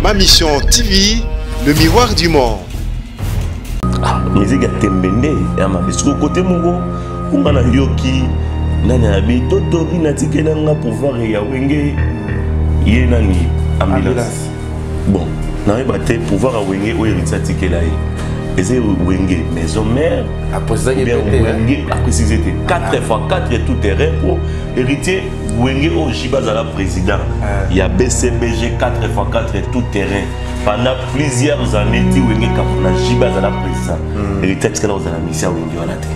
Ma Mission TV, le miroir du monde. Ah, musique ya tembe nde ya mabe sikoyo kote moko kunga nayoki nani abi totori natikela nga pouvoir ya wenge ye nani ambulance bon nayeba te pouvoir ya wenge oyo héritier atikela ye eza wenge maison mère wenge aprécise te 4 fois 4 tout terrain po héritier wenge oyo jibe azala président ya bcbg 4 fois 4 tout terrain pendant plusieurs années ti wenge kapona jibe azala président. Héritier atikala kozala misi ya wenge wana te.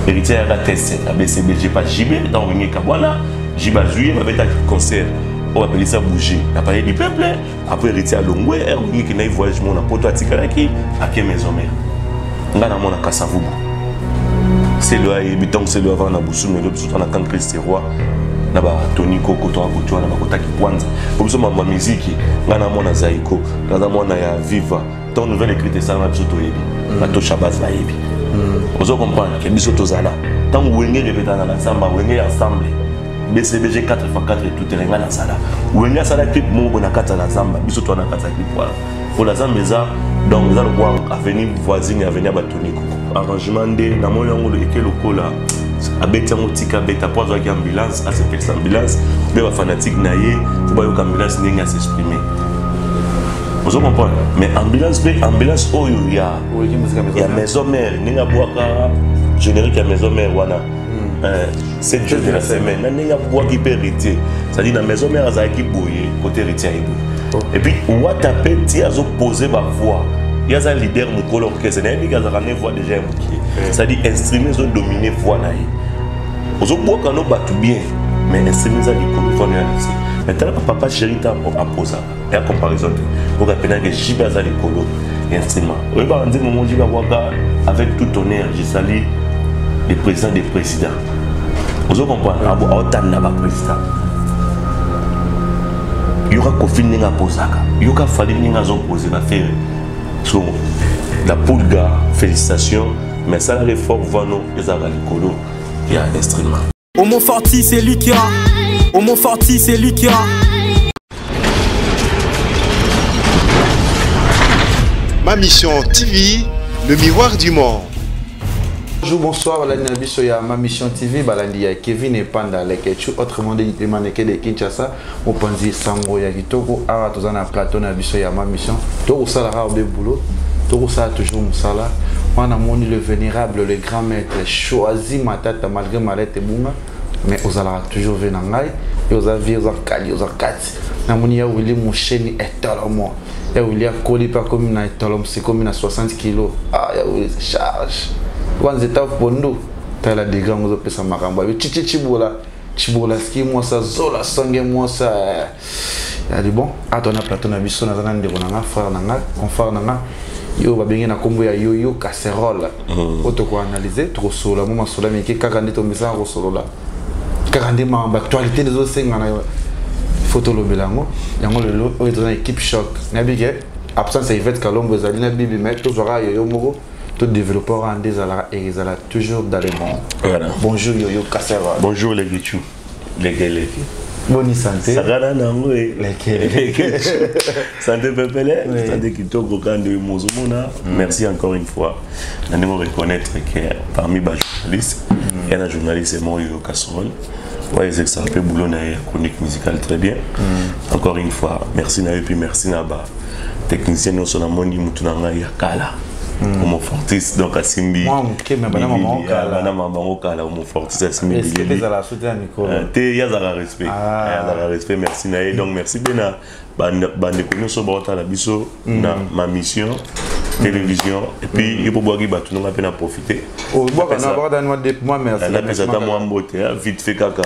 Héritier ayaka test na bcbg pa jibe ntango wenge kabwana, jibe azwi ye, babetaki concert oyo bapelisa bouger na palais du peuple. Après, héritier alongwe ere wenge kendaki voyage mona poto, atikalaki ake maison mère. Nga namona Kasavubu, selo ayebi ntango selo avanda na busumu elo biso na camp Christ Roi na batoni koko to akoti wana bakotaki kwanza po biso mambo ya miziki. Ngai na mwana Zaiko, naza mwana ya Viva. Ntango nouvelle écrite esalama, biso toyebi, batosha base bayebi. Ozo comprendre ke biso tozala ntango wenge repetana na nzamba, wenge ya ensemble BCBG 4 x 4 tout terrain. Ngai nazala wenge asala clip moko boye na kati ya la zamba, biso toa na kati ya clip wana po la zamba eza, donc eza lokwa avenue voisine ya avenue ya batoni koko. Arrangement nde namoni yango eke lokola abeti yango, tika abeta po azwaki ambulance, asepelisa ambulance mpe bafanatike na ye po bayoka ambulance ndenge asexprime. Ozo comprendre? Mais ambulance mpe ambulance oyo ya maison mère, ndenge abwaka générique ya maison mère wana 7 jours de la semaine, na ndenge abwaki mpe héritier, c'est-à-dire na maison mère azalaki boye, côté héritier aye boye. Et puis wata mpe ti azopose bavoix, ye aza leader mokolo orchestre, nayebi ke azalaka ne voix déjà ya mokie, c'est-à-dire instrument ezodomine voix na ye. Ozobwaka no bato bien, mais instrument eza likolo, voix no ya na se. Mais tala papa chéri ta aposaka ya comparaison te, oka mpenake jibe aza likolo ya instrument. Oyebaka nzembo mo jibe abwaka avec tout honneur, je salue le président des présidents. Ozo comprendre? Aotanda baprésident, yoka Kofi ndenge aposaka, yoka Fally ndenge azopose baFerre. So la Pulga, félicitations, mais asalaka effort, vano ezalaka likolo ya instrument. Homo Forti, c'est lui qui a. Homo Forti, c'est lui qui a. Ma Mission TV, le miroir du monde. Bonjour, bonsoir, balandi na biso ya Ma Mission TV, balandi ya Kevin Epanda Lekechu, autrement dit Emaneke de Kinshasa, mopanzi sango ya kitoko. Awa toza na plateau na biso ya Ma Mission, tokosalaka obe boulot, tokosala toujours mosala. Wana moni le vénérable, le grand maître Choisi Matata, malgré malete ebunga, mais ozalaka toujours ve na ngai, ye oza vie, oza kali, oza kati. Namoni ya Willi Mosheni etolomo, ya Willi akoli mpe akomi na etolomo, sikomi na 60 kilo. Ah, ya Willi charge wana nzeta pondu, tala degré yango ozopesa makambo abi chichi chibola chibola ski mwasa zola sange mwasa yali. Bon, ato na plateau na biso naza na ndeko na nga, frère na nga, confrère na nga, yo babengi na nkombo ya Yoyo Casserole, oyo tokoanalyse, tokosolola mo masolo ya mike kaka nde tomesaka kosolola, kaka nde makambo actualité nde ezosenga na faut tolobela yango. Yango lelo oyo toza na équipe choc. Nayebi ke absence ya Yvette Kalombo ezali na bibi, mais tozwaka yoyo moko, todéveloppe wana nde ezalaka ezala toujours dans le monde. Voilà. Bonjour Yoyo Casserole. Bonjour les Guichou, lekeleke. Boni santé? Sakana nango e. Lekeleke. Santé pepele. Oui. Santé kitoko kande mozomona. Merci encore une fois na ndenge reconnaître que parmi bajournaliste ya na journaliste mo Yoyo Casserole ouais, ezekisaka mpe boulot na ye ya chronique musicale très bien. Encore une fois merci na yo, puis merci na ba technicien nyonso. Namoni mutu na ngai ya kala, Homo Fortis, donc asimbi Mwa moke, mais bana mama bilili, kala. Bana mama bango kala. Homo Fortis asimbi Est-ce que bilili. ezala sote ya mikolo? Te, ye azalaka respect. Ah. Ye azalaka respect, merci na ye. Donc merci mpe na bandeko nyonso baotala biso na Ma Mission Télévision. Et puis ye mpo bwaki bato nonga mpe na profite. Obwaka na bwaka na de moi, merci. Napesa ata mwa mbote vite fait kaka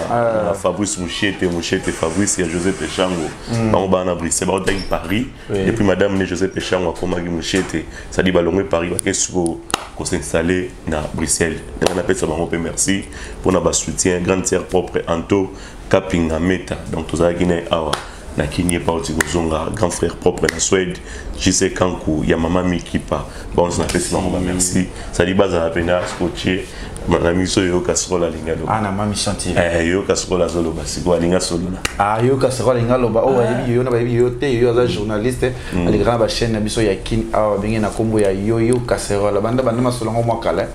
na Fabrice Mushete, Mushete Fabrice ya José Pechango, bango bana na Bruxelles, baotaki Paris. Depuis madame ne José Pechango akomaki Mushete, c'est-à-dire balongwe Paris, bake siko kosinstalle na Bruxelles. Ndenge napesa bango mpe merci mpona basoutien. Grande sœur propre Anto Kapinga Meta, donc tozalaki na ye awa na kini, ye pauti kozonga. Grand frère propre na Suède, JC Kanku ya mama Mikipa, bango napesi bango bamerci, c'est-à-dire bazala mpena scotché. Na miso yoka sikola alingi aloba. Ah, na Ma Mission TV. Eh, yoka sikola azoloba sikoyo, alingi asolola. Ah, yoka sikola alingi aloba. Oyo bayebi yoyo na bayebi yoyo te, yoyo aza journaliste, alingaka na bachaîne na biso ya Kin awa, babenge na nkombo ya Yoyo Casserole. Banda banda masolo yango mwa kala,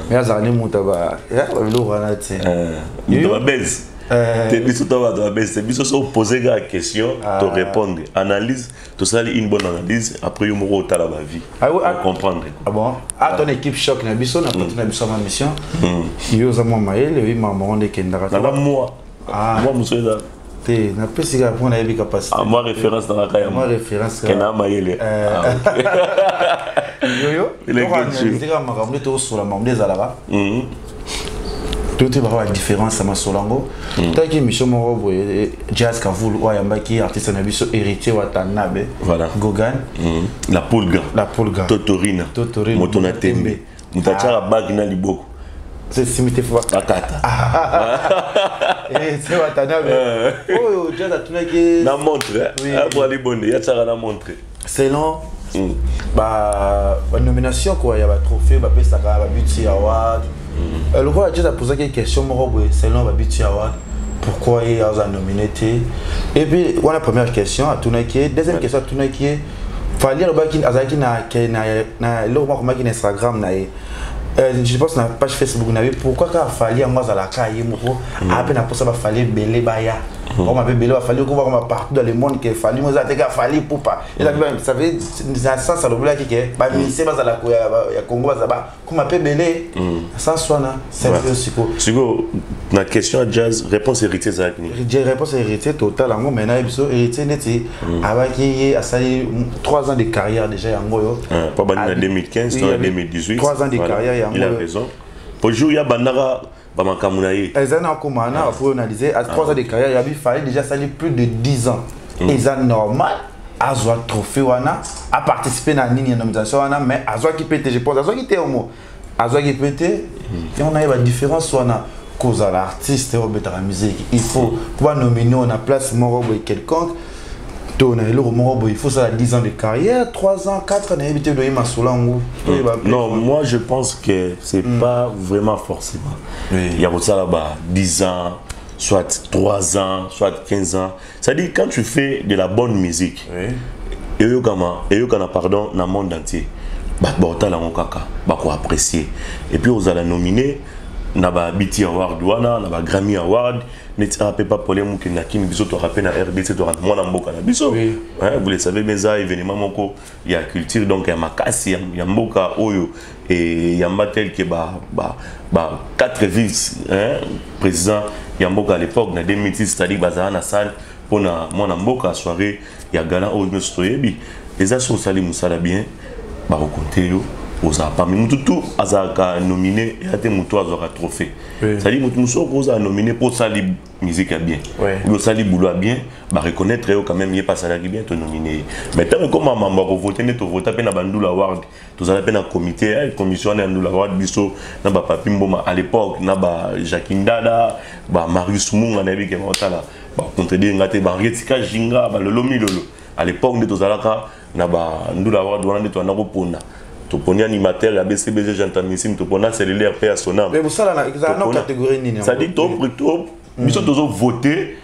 mais azalaka nde moto ya babiloko wana te. Moto babese te, biso to bato babese te. Biso so opose kaka question, to répondre, analyse, tosali une bonne analyse, après yo moko otala bavie. Ah ouais, ah. Comprendre. Ah bon, ah, ton équipe choc na biso na plateau na biso Ma Mission, yo oza mwa mayele, oyi makambo yango nde ekendaka. Naza mwa mwa mosu eza. Te, napesi kaka mpo nayebi capacité. Ah, mwa référence nangaka ya mwa référence. Kena mayele. Ah, ok. Yoyo, Elenge. tokoanalyse kaka makambo nde tokosola, makambo nde ezalaka to te, baka badifférence ya masolo yango. Talaki émission moko boye, Jazz Kavulu oyo ayambaki artiste na biso Héritier Watanabe. Voilà. Gogan. La Pulga. La Pulga. Totorina. Totorina. Moto na tembe, moto atiaka bag na liboko. Simi te, fo bakata. Héritier Watanabe oyo Jazz atunaki na montre. Oui. Abwa libonde ye atiaka na montre. Selon ba banomination quoi ya batrophée bapesaka, baBET Award, lokola Jazz apozaki question moko boye selon baBET Award, pourquoi ye aza nominé te? Et puis wana première question atunaki ye. Deuxième question atunaki ye, Fally alobaki azalaki na eloko moko akomaki na Instagram na ye, je pense na page Facebook na ye, pourquoi kaka Fally yango azalaka ye moko ape na mposa baFally ebele baya bakoma mpe ebele, baFally oko bakoma partout dans le monde, ke Fally mo eza te kaka Fally Ipupa. Ça veut na sens alobelaki ke bamusicien bazala ya Congo bazala bakoma mpe ebele na sens wana, c'est un peu sikoyo. Sikoyo na question ya Jazz, réponse Héritier ezalaki nini? Réponse Héritier, total yango maintenant biso Héritier neti abaki ye asali 3 ans de carrière déjà yango oyo. Po bandi na 2015 to na 2018. 3 ans de carrière yango. Il a raison, po jour ya bandaka bamakambo na ye. Eza na okoma na faut analyser à 3 ans de carrière yabi Fally déjà asali plus de 10 ans, eza normal azwa trophée wana. Aparticipe na nini ya nomination wana, mais azwaki mpe te, je pense azwaki te, omo azwaki mpe te. Yango nayeba différence wana, kozala artiste oyo obetaka musique, il faut po banomine na place moko boye quelconque to na eloko moko boye, il faut sala 10 ans de carrière, 3 ans, 4 ans, nayebi te, doye masolo yango. Non, moi je pense que c'est pas vraiment forcément il y a kosala ba 10 ans, soit 3 ans, soit 15 ans. C'est-à-dire, quand tu fais de la bonne musique, eyokama, eyokana, pardon, na monde entier, bato baotala yango kaka, bakoapprécier, et puis ozala nominé na ba BET Award wana, na ba Grammy Award, neti awa mpe pa problème okende na Kini, biso toka mpe na RDC, toka mwana mboka na biso. Vous le savez bien, eza événement moko ya culture, donc ya makasi ya mboka oyo eyamba tel que ba quatre vice, hein, président ya mboka à l'époque na 2006, c'est-à-dire bazala na salle mpona mwana mboka, soirée ya gala oyo nyonso toyebi. Eza so osali mosala bien, bakokonte yo, ozala parmi. Mutu tu azalaka nominé eya te motu azwaka trophée. C'est-à-dire motu mosusu oko ozala nominé mpo osali musique ya bien ou osali boulot ya bien, bareconnaître yo quand même, ye mpe asalaki bien, tonomine ye. Mais ntango ekoma mambo ya kovote, nde tovota mpe na Bandula Award, tozala mpe na comité, commission wana ya Ndula Award, biso na bapapi Mboma à l'époque, na ba Jacques Ndada, ba Marius Munga, nayebi ke baotala bacontredire nga te, bahenriette Jinga, balolo milolo à l'époque, nde tozalaka na Bandula Award wana, nde toanda kopona. Toponi animateur ya BCBG Gentamicine, topona cellulaire mpe ya Sonam. C'est-à-dire biso tozovote,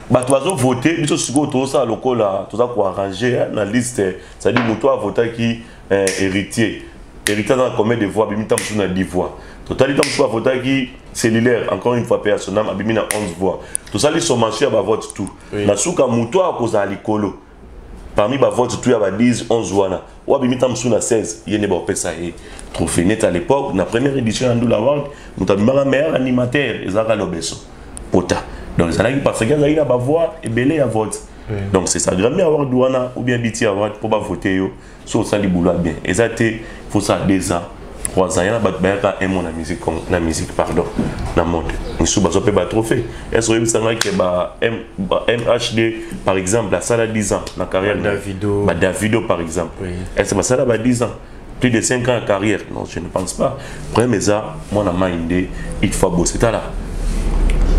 bato bazovote, biso sikoyo tozosala lokola toza koarrange na liste. C'est-à-dire moto avotaki Héritier, Héritier aza na combien de voix? Abimi ta mosusu na 10 voix. Totali, ta mosusu avotaki cellulaire, encore une fois mpe ya Sonam, abimi na 11 voix. Tosali sommation ya bavote tout, na suka moto akozala likolo parmi bavote tout ya ba 10 11 wana, oyo abimi ta mosusu na 16, ye nde baopesa ye trophée. Net à l'époque, na première édition ya Ndula Award, moto abimaka meilleur animateur ezalaka Lobeso Pota. Donc ezalaki parce que azalaki na bavoix ebele ya vote. Donc c'est ça Grammy Award wana ou bien BET Award, mpo bavote yo so osali boulot bien. Eza te faut ça 2 ans, 3 ans. Yana bato bayaka un mois na musique, na musique, pardon, na monde misusu bazwa mpe batrophée. Est ce oyebisanga ke ba MHD par exemple asala 10 ans na carrière? Davido. Ba Davido par exemple, est ce basala ba 10 ans, plus de 5 ans ya carrière? Non, je ne pense pas. Problème eza mwana mai nde il faut bosser. Tala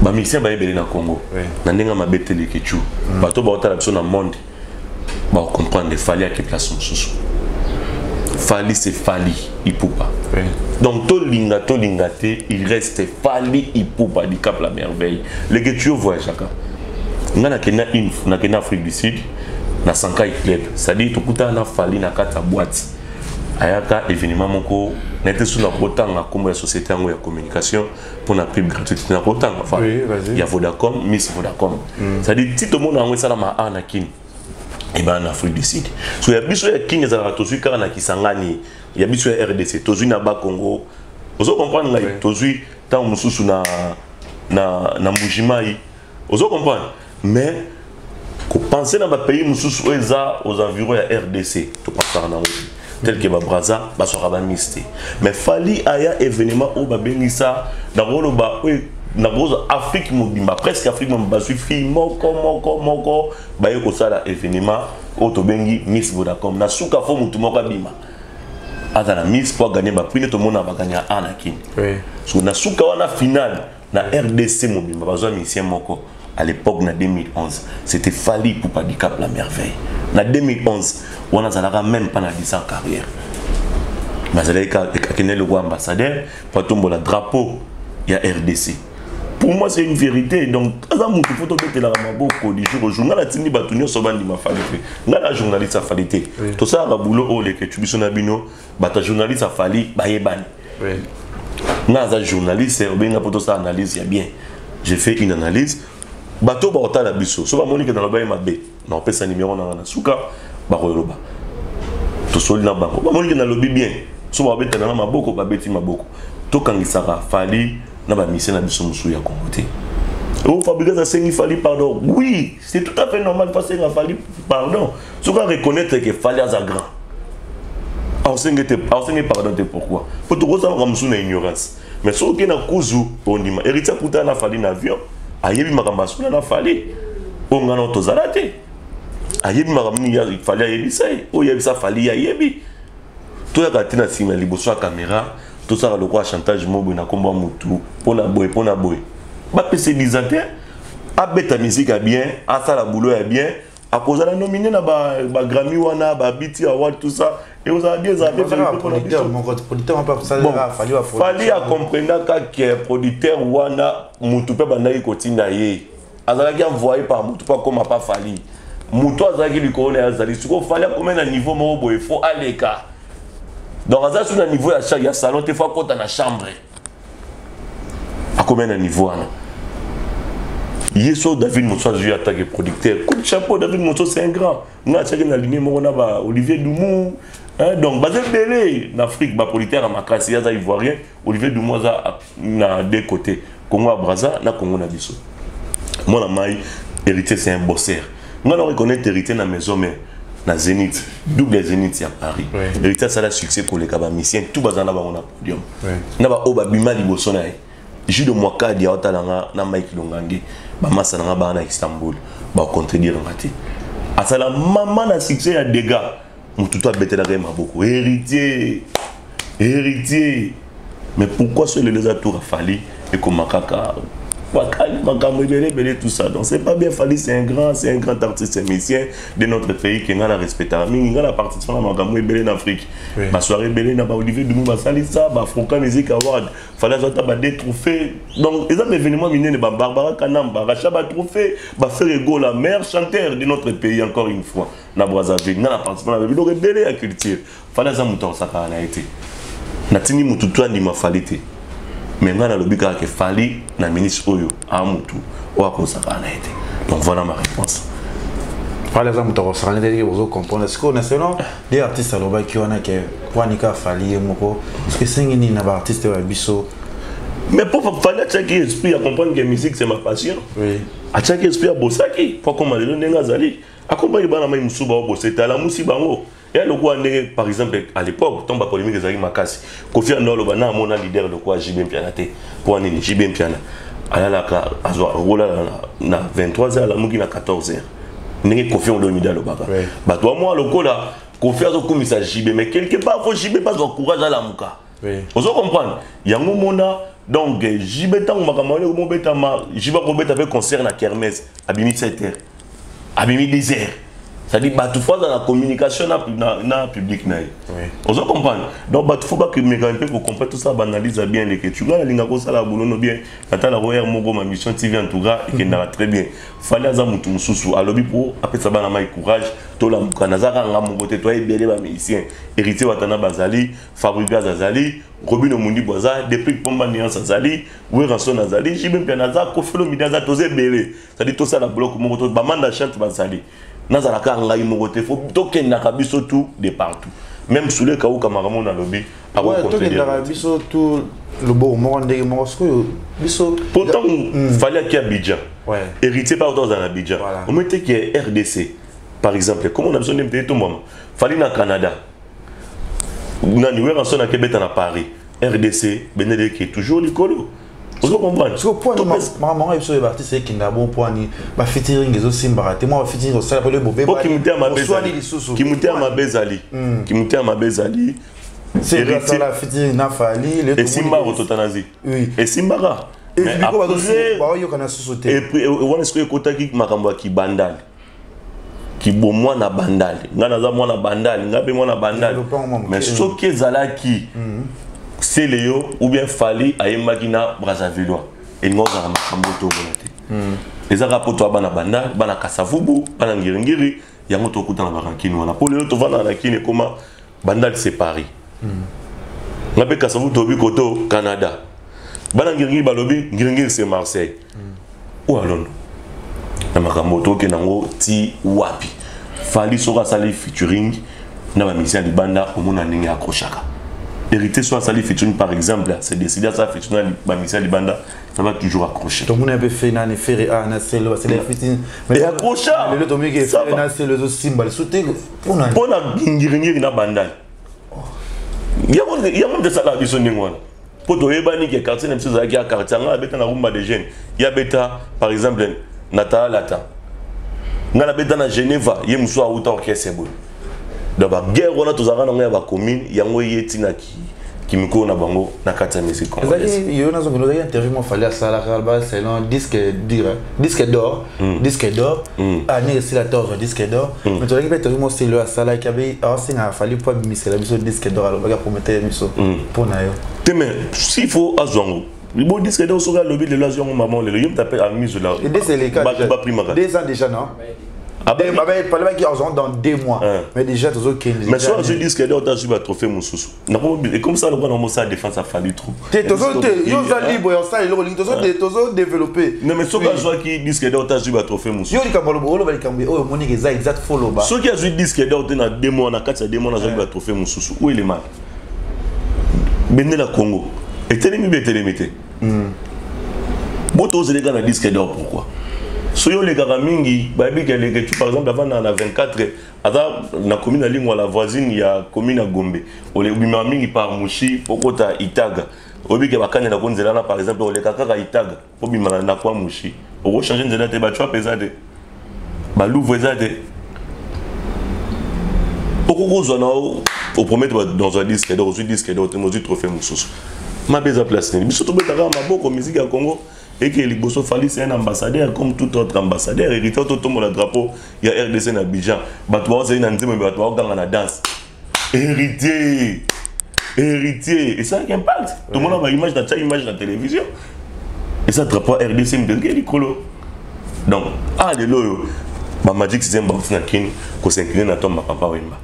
bamusicien bayebele na Congo na ndenge mabe teleki tu, bato baotala biso na monde bakocomprendre. Fally ake place mosusu. Fally, c'est Fally Ipupa. Oui. Donc tolinga tolinga te, il reste Fally Ipupa Dicap la Merveille. Leke tu voyageaka. Nga nakenda une nakenda Afrique du Sud na Sankai Club, c'est-à-dire tokutana na Fally na kati ya boîte. Ayaka événement moko nete so nakotanga nkombo ya société yango ya communication mpona pub gratuite nakotanga fa Oui, vas-y. ya Vodacom, Miss Vodacom. C'est-à-dire ti tomona yango esalama a na Kini ebana na Afrique du Sud. So ya biso ya Kini ezalaka tozwi kaka na Kisangani, ya biso ya RDC tozwi na Bakongo, ozo comprendre ngai? Oui. Tozwi ntango mosusu na Mbujimai, ozo comprendre? Mais kopense na bapays mosusu oyo eza aux environs ya RDC, topensaka nango te, tel que babraza bazwaka bamiss te. Mais Fally aya événement oyo babengisa, nakoloba oyo nakozwa Afrique mobimba, presque Afrique mobimba, bazwi fille moko moko moko baye kosala événement oyo tobengi Miss Vodacom. Na suka fo motu moko abima aza na miss mpo aganye baprix nde tomona baganya a na Kini. So na suka wana finale na RDC mobimba bazwa musicien moko. À l'époque na 2011, c'était Fally Ipupa Dicap la Merveille. Na 2011 wana azalaka même pas na 10 ans carrière, mais azalaki akende lokola ambassadeur po atombola drapeau ya RDC. Pour moi, c'est une vérité. Donc aza motu fo tobetelaka maboko du jour au jour. Ngai natindi bato nyonso bandima Fally te. Ngai na journaliste ya Fally te, tosalaka boulot oyo leke biso na bino. Bato ya journaliste ya Fally bayebani. Nga aza journaliste, obenga mpo tosala analyse ya bien. J'ai fait une analyse. Bato baotala biso so bamoni ke naloba ye mabe, na opesa numéro nanga na suka, bakoloba tosoli na bango. Bamoni ke nalobi bien, so babetana na maboko, babeti maboko. Tokangisaka Fally na bamusiciens na biso mosusu ya Congo te. Oh, Fabregas asengi Fally pardon. Oui, c'est tout à fait normal asenga Fally pardon. Soki reconnaître que Fally aza grand, aosenge te, aosenge pardon te. Pourquoi? Po tokozalaka mosusu na ignorance. Mais soki okei na kuzu, ondima Héritier akutana na Fally na avion, ayebi makambo asuna na Fally oyo ngai na tozala te. Ayebi makambo nini Fally ayebisa ye, oyo yebisa Fally ye ayebi. Toyaka te na nsima liboso ya caméra, tosala lokola chantage mo boye na nkombo ya motu mpona boye mpona boye. Bapesa disa te, abeta musique ya bien, asala boulot ya bien, akozala nominé na baGrammy wana, baBET Award, tout ça, ekozala bien, ezala bien. Producteur moko, producteur moko asalaka Fally. Fally akomprendaka ke producteur wana mutu mpe bandaki kotinda ye, azalaki envoyé par mutu mpo akóma pa Fally. Mutu azalaki likolo na ye azali sikoyo. Fally akómi na niveau moko boye, fo aleka. Donc aza su na niveau ya salon te, fo akɔta na chambre. Akómi na niveau wana ye. So David Mosso azwi attaque producteur, coup de chapeau. David Mosso, c'est un grand. Nga atiaki na ligne moko na ba Olivier Dumu, hein, donc baza ebele na Afrique baproducteur ya makasi. Aza ivoirien, Olivier Dumu, aza na deux côtés, Congo ya Braza na Congo na biso. Mwana mai Héritier, c'est un bosseur. Nga na reconnaître Héritier na maison, mais na Zénith, double Zénith ya Paris. Héritier asala succès koleka bamusiciens tout baza na bango na podium na baoyo babima liboso na ye. Jude Mwakadi aotala nga na Mike Longange, bamasa na nga baa na Istanbul, bacontredire nga te. Asala mama na succès ya dégâts, motu to abetelaka ye maboko, Héritier, Héritier. Mais pourquoi so lelo eza tour ya Fally, ekoma kaka makambo ebele ebele, tout ça? Donc c'est pas bien. Fally, c'est un grand artiste musicien de notre pays ke nga na respectaka mingi. Nga na participa na makambo ebele na Afrique, basoirée ebele na baOlivier Dumu basalisa baFranca Music Award. Fally azwa ata bade trophée. Donc eza baévénement minene, baBarbara Kanam baracha batrophée, baFerre Gola, meilleur chanteur de notre pays encore une fois na Brazzaville. Nga na participa na biloko ebele ya culture. Fally aza moto akosakaka na ye te. Natindi motu to andima Fally te, mais ngai nalobi kaka ke Fally na ministre oyo aa motu oyo akosakaka na ye te. Donc voilà ma réponse. Fally aza moto akosakana te, ndenge bozocomprendre sikoyo na selon de artiste alobaki wana ke wanika Fally ye moko, soki esengi nini na baartiste oyo ya biso? Mais po Fally atiaki esprit ya comprendre que musique, c'est ma passion. Atiaki esprit, abosaki po akoma lelo ndenge azali. Akomaki bana mai mosusu baobosa ete alamusi bango ya lokola ndenge, par exemple, à l'époque ntango bapolémique ezalaki makasi, Kofi ando aloba na amona leader lokola JB Mpiana te. Mpo nini? JB Mpiana alalaka, azwa rolala na 23 heures, alamuki na 14 heures, ndenge Kofi Olomide alobaka. Bato bamwa lokola Kofi azokumisa JB, mais quelque part fo JB bazwa courage alamuka. Ozo comprendre yango mona? Donc JB, ntango makambo wana ekomobetama, JB akobeta mpe concert na kermesse, abimi 7 heures, abimi 10 heures. C'est-à-dire bato faut aza na communication na public na ye. Ozo comprendre? Donc bato faut bakomeka mpe kocomprendre tout ça, baanalyse ya bien leke tu. Nga nalinga kosala bolono bien, natala royer moko Ma Mission TV. En tout cas ekendaka très bien. Fally aza motu mosusu, alobi mpo apesa bana mai courage. Tolamuka, naza kaka nga moko te, toya ebele bamusicien. Héritier Watana bazali, Fabregas azali, Robino Mundibo aza, Depuis Pomba Nuance azali, Werrason azali, JB Mpiana aza, Koffi Olomide aza, toza ebele. C'est-à-dire tosala bloc moko to bamanda chante bazali, nazalaka ngai moko te. Faut tokendaka biso tout de partout, même Sule Kauka, makambo nalobi. Tokendaka biso tout loboko moko, ndenge moko. Sikoyo biso Pourtant Fally aki Abidjan, Héritier pa ozala na Abidjan, omoi te ke RDC par exemple, comment na biso nde mpe etombwama. Fally na Canada, nani, Werrason akebeta na Paris, RDC beneleke toujours likolo. Ozo comprendre? Makambo yango, biso oyo baartiste ekenda bon, mpo ani bafeaturing ezosimbaka te? Mwa bafeaturing osala po po kimutema lisusu. Kimutema mabe ezali, kimutema mabe ezali. Featuring na Fally. Esimbaka kototana zi, esimbaka. Baoyokana susu te. Wana sikoyo ekotaki makambo ya kibandale, kibomwana bandale. Ngai naza mwana bandale, ngai mpe mwana bandale. Mais soki ezalaki Seleyo ou bien Fally ayembaki na Brazzavillois, elingi ozala makambo tomona te. Eza kaka mpo toya bana bandale, bana Kasavubu, bana Ngiringiri, yango tokutana barankini wana. Mpo lelo tovandaka na Kini, ekoma Bandale c'est Paris, nga mpe Kasavubu tobi koto Canada, bana Ngiringiri balobi Ngiringiri c'est Marseille oyo alondo. Na makambo tokende yango ti wapi? Fally soki asali featuring na bamusicien ya libanda, omona ndenge accrochaka. Héritier so asali featuring, par exemple, c'est décidé asala featuring na bamusicien ya libanda, ça va toujours accrocher. Tomoni mpe fe nani, Ferre a na Selo, basala featuring. Et accrocha. Lelo tomiki Ferre na Selo ezosimba lisusu te, mpona Mpona Ngiringiri na Bandali, yango nde esalaka biso ndenge wana, mpo toyebani ke quartier na biso ezalaki ya quartier. Ngai abeta na Rumba de Jeune, ye abeta par exemple na Taalata, ngai nabeta na Geneva, ye mosusu awuta orchestre boye. Donc baguerre wana tozalaka nango ya bacommune, yango ye ntina kimikolo na bango na kati ya musique congolaise. Ezalaki yo nazongela, ozalaki interview mo Fally asalaka ba selon disque dur, disque d'or, disque d'or, année esila te ozwa disque d'or. Mais tozalaki mpe interview mo Selo asalaki, abe aosengaka Fally mpo abimisela biso disque d'or, alobaki apromettre biso. Mpo na yo? Te, mais s'il faut azwa yango bo disque d'or, soki alobi lelo azwa yango, mama, lelo ye moto ape amizola. Bato baprimaka. 2 ans déjà, non? Balobaki azwa dans 2 mois, mais déjà tozokende. Mais so azwi disque d'or, azwi batrophée mosusu comme ça, lokola namosala défense afali trop. Te, yo oza libre, osala eloko olingi, tozodéveloppe. Non, mais soki azwaki disque d'or te, azwi batrophée mosusu. Yo likambo oloba, oloba likambo oyo omoniki eza exact, faut loba. Soki azwi disque d'or te na 2 mois, na kati ya 2 mois nazwaki batrophée mosusu, oyo elemaka bendela Congo etelemi be etelemi te. Bo tozeleka na disque d'or, pourquoi? Soki olekaka mingi, bayebi ke Leketu par exemple avandaka na 24, aza na commune ya Lingwala, voisine ya commune ya Gombe, obimaka mingi par Mushi okota Itaga, oyebi ke bakanelako nzela na par exemple oleka kaka Itaga, obima na kwa Mushi, okochange nzela te, bacwap eza te, baluvu eza te, okokozwa na opromettre dans un disque d'or, ozwi disque d'or te, ozwi trophée mosusu, mabe eza place nini? Biso tobetaka maboko, musique ya Congo eke liboso. Fally c'est un ambassadeur comme tout autre ambassadeur. Héritier totombola drapeau ya RDC na Abidjan, bato baozali na nzembo, bato baoganga na danse Héritier, Héritier, esalaki impact. Tomona baimage na tia image na télévision, eza drapeau ya RDC ndenge likolo. Donc ah, lelo oyo bamagic System bauti na Kini kos'incliner na tomba Papa Wemba,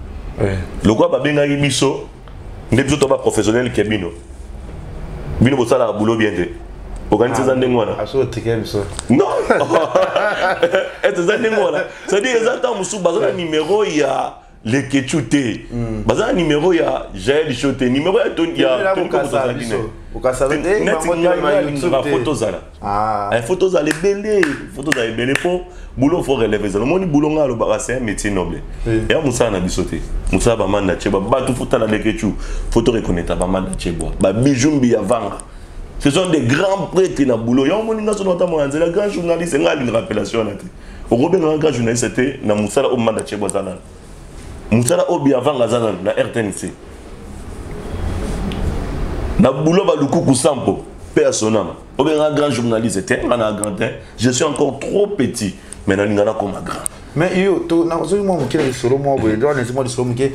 lokola babengaki biso nde biso to baprofessionnel ke bino, bino bosalaka boulot bien te. Okanisi eza ndenge wana? Non, ete eza ndenge wana, c'est-à-dire eza ntango mosusu baza na numéro ya Lekechu te, baza na numéro ya Jael Show te, numéro ya faut tozala, faut tozala ebele, faut tozala ebele mpo boulot faut relève ezala. Omoni boulot, ngai alobaka c'est un métier noble, eya mosala na biso te, mosala bamanda Tiebwa, bato faut tala Lekechu, faut to reconnaître bamanda Tiebwa, babijumbi ya vanga, ce sont des grands prêtres na boulot. Yango omoni nga sono otambola na nzela, grand journaliste, ngai alingaka appellation wana te. Okobengaka grand journaliste te na mosala oyo manda Tiebwa aza nano, mosala oyo Biavanga aza nano na RTNC, na boulot balukuku sampo mpe ya sonama. Obengaka grand journaliste te, nga na grand te, je suis encore trop petit. Mais nalinga nakoma grand. Mais yo to nazoki mwa moke na lisolo mwa boye, wana ezi mwa lisolo moke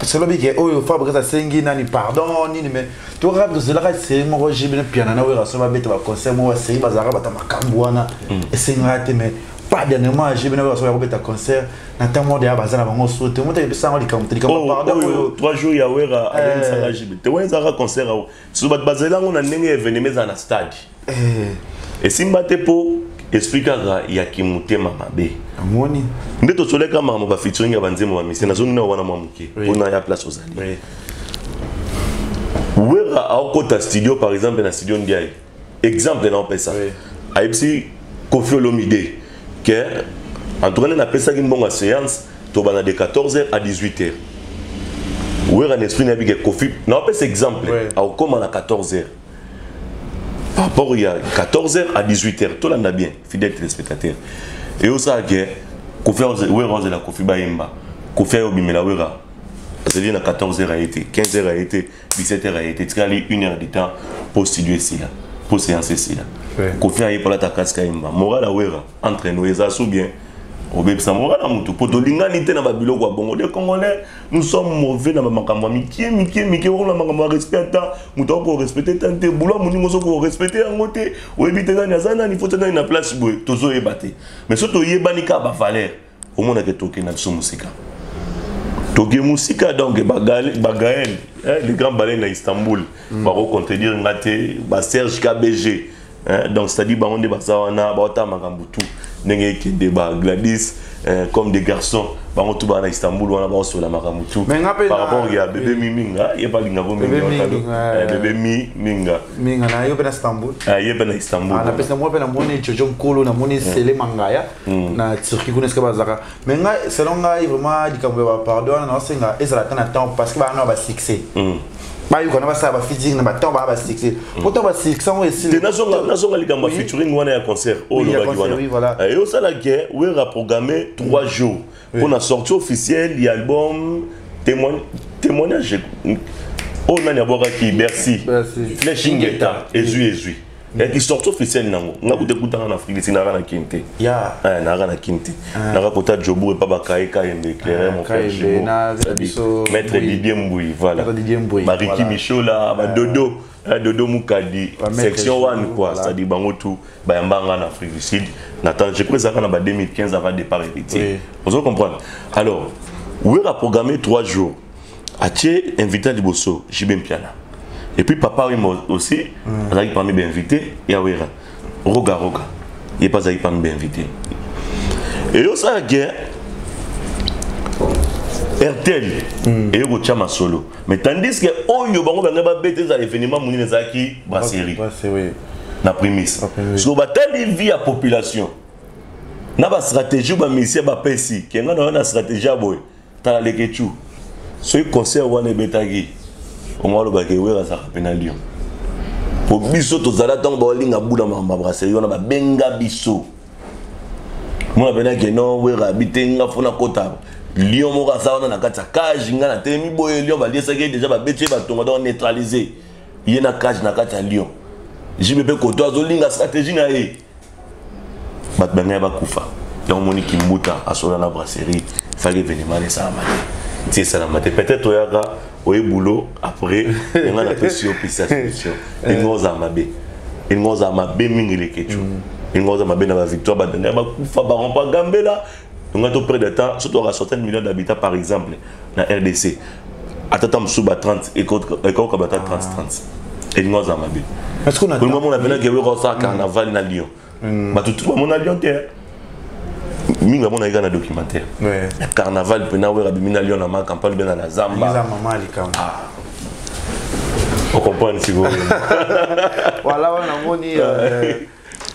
solo bike oyo Fabrice asengi nani pardon nini. Mais tokaka tozelaka série moko JB na Piana na Wera so babeta baconcert moko basérie, bazalaka bata makambo wana esengaka te. Mais pas dernièrement, JB na Wera so bakobeta concert na ntango moko deya baza na bango so te, moto epesa yango likambo te, likambo pardon oyo 3 jours ya Wera abengisaka JB te, wana ezalaka concert awo so bato bazela yango na ndenge événement ezala na stade, esimba te mpo esprit kaka ya kimotema mabe. Amoni. Nde tosoleka makambo bafeaturing ya banzembo bamise, nazongi na wana mwa moke mpona ya place ozali. Wera aokota studio, par exemple na studio Ndiaye, exemple na opesa, ayebisi Kofi Olomide ke en tout cas nde napesaki mbongo ya séance, tobanda de 14h à 18h. Wera na esprit nayebi ke Kofi, na opesa exemple, akokóma na 14h. Par rapport ya 14h à 18h, tolanda bien, fidèle téléspectateur, e osala ke Kofi, Wera ozela Kofi bayemba, Kofi ayobimela Wera azali na 14h aye te, 15h aye te, 17h aye te, tikali 1 heure du temps po studio esila, po séance esila. Kofi aye po alata casque, ayemba. Moral ya Wera entre nous eza sou bien obebisa moral ya motu po tolingani te na babiloko ya bongo. Les Congolais, nous sommes mauvais na bamakambo ya mike mike mike, okola makambo ya respect, ata moto akorespecte tan te, bulo ya moningo soki korespecte yango te, oyebi te nani aza nani, fo te nani na place boye, tozoyeba te. Mais so toyebani kaka bavaleur, omonake tokende na biso mosika, toke mosika. Donc Bagael, le grand baleine na Istanbul, bakocontredire nga te, baSerge KBG, hein, donc c'est-à-dire bango nde baza wana, baotala makambo tu ndenge ekende, baGladys comme des garçons, bango tu baa na Istanbul wana, baosola makambo tu par rapport ya bébé mi minga, ye balingako minga, bébé mi minga. Minga na yo mpe na Istanbul. Ye mpe na Istanbul. Napesi na mwa mpe namoni Jojo Nkolo, namoni Sele Mangaya na Turquie kuna esika bazalaka. Mais ngai, selon ngai vraiment, likambo ya bapardon wana naosenga ezala ta na temps, parce que baa na basuccès, bayoka na basala bafeaturing na batemps baa basuccès, po ntango basuccès yango esili. Nazonga likambo ya featuring wana ya concert oyo olobaki wana, eyosalaki Wera programmé 3 jours mpona sortie officielle ya album Témoignage oyo nani abwakaki Bercy, Flèche Ingeta, ezwi ezwi eyaki sortie officielle nango. Nga kuta ekutanga na Afrique esi, naka na Kini te, naka na Kini te, naka kota Jobour epa bakaye Kayembe éclairé, mon frère, maître Didier Mbui, voilà, Bariki Michola, badodo Dodo Mukadi, section 1 quoi, c'est-à-dire bango tout bayamba nga na Afrique du Sud. Nathan, je crois ezalaka na ba 2015 avant départ Héritier, ozo comprendre. Alors Wera programmé 3 jours, atie invité liboso JB Mpiana, et puis papa Wemba aussi azalaki parmi bainvité ya Wera, Roga Roga ye mpe azalaki parmi bainvité. Eyosalaki Airtel eye kotia masolo, mais tandis que oyo bango bangai babeta ezala événement monene ezalaki brasserie na Primis. So batali vie ya population na bastratégie bamusicien bapesi kenga na yo na stratégie ya boye. Tala lekechu, soki concert wana ebetaki, ongo alobaki Ewera azalaka mpe na Lyon, po biso tozala ntango baolinga bula makambo ya brasserie wana, babenga biso mona mpena ke non, Wera abi te, nga fo nakota lion moko aza wana na kati ya cage, nga na telemi boye, lion baliesaki ye déjà, babeti ye batonga, donc neutraliser ye na cage na kati ya lion. JB mpe koto azolinga stratégie na ye, bato bangai bakufa yango. Moni Kimbuta asola na brasserie, faki événement esalama te, ti esalama te. Peut-être oyaka oye boulot après nga napesi yo pesa solution. Elingi ozala mabe, elingi ozala mabe mingi lekecu, elingi ozala mabe na bavictoire, badanga bakufa barompa gambela nga to près de temps. Surtout oka centaine millions d'habitants par exemple na RDC, ata ta mosusu ba 30 ekoka bata 30 30, elingi ozala mabe. Olingi omona mpena ke weka osala carnaval na Lyon, bato tu bamona Lyon te, mingi bamonaki kaka na documentaire ya carnaval mpena Wera abimi na Lyon na ma campagne benga na zamba, ocomprendre sikoyo. Voilà, wana